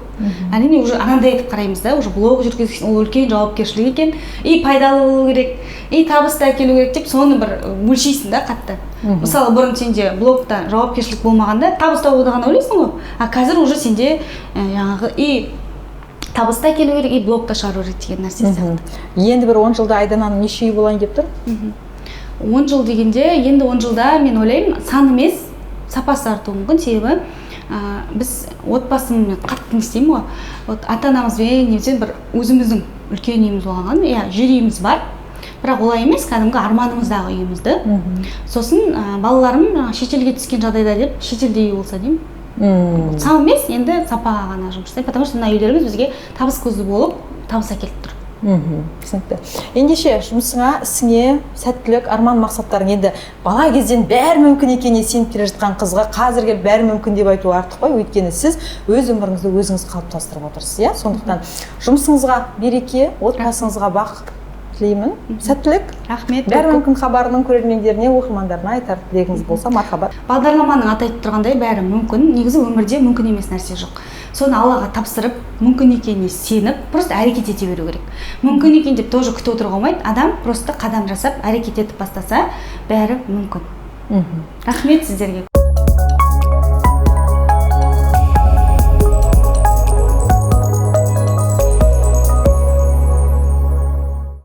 S1: әрине. Уже анандай етіп қараймыз да, уже блог жүргізген ол үлкен жауапкершілік екен, и пайдалы болу керек, и табыс та әкелу керек деп, соны бір өлшейсің да қатты. Мысалы, бұрын сенде блогта жауапкершілік болмағанда, табыс табуды ғана ойлайсың ғой, а қазір уже сенде жаңағы и табыс та әкелу керек, и блог та шығару керек деген нәрсе сияқты.
S2: Енді бір 10 жылда Айдананың неше үй болайын деп тұр?
S1: 10 жыл дегенде, енді 10 жылда мен ойлаймын, сан емес, сапасы артуы мүмкін. Себебі біз отбасыммен қатты не істеймін ғой, вот ата анамызбен немесе бір өзіміздің үлкен үйіміз болған, иә, жер үйіміз бар, бірақ олай емес, кәдімгі арманымыздағы үйімізді. Сосын балаларым жаңағы шетелге түскен жағдайда деп, шетелде үй болса деймін. Сан емес, енді сапаға ғана жұмыс жасаймын, потому что мына үйлеріміз бізге табыс көзі болып, табыс әкеліп тұр.
S2: Түсінікті. Ендеше, жұмысыңа, ісіңе сәттілік, арман мақсаттарың. Енді бала кезден бәрі мүмкін екеніне сеніп келе жатқан қызға қазір келіп бәрі мүмкін деп айту артық қой, өйткені сіз өз өміріңізді өзіңіз қалыптастырып отырсыз, иә. Сондықтан жұмысыңызға береке, отбасыңызға бақыт тілеймін, сәттілік.
S1: Рахмет.
S2: «Бәрі
S1: Көп-көп.
S2: мүмкін» хабарының көрермендеріне, оқырмандарына айтар тілегіңіз болса, мархабат.
S1: Бағдарламаның аты айтып тұрғандай, бәрі мүмкін. Негізі өмірде мүмкін емес нәрсе жоқ. Соны Аллаға тапсырып, мүмкін екеніне сеніп, просто әрекет ете беру керек. Мүмкін екен деп тоже күтіп отыруға болмайды. Адам просто қадам жасап, әрекет етіп бастаса, бәрі мүмкін. Рахмет сіздерге.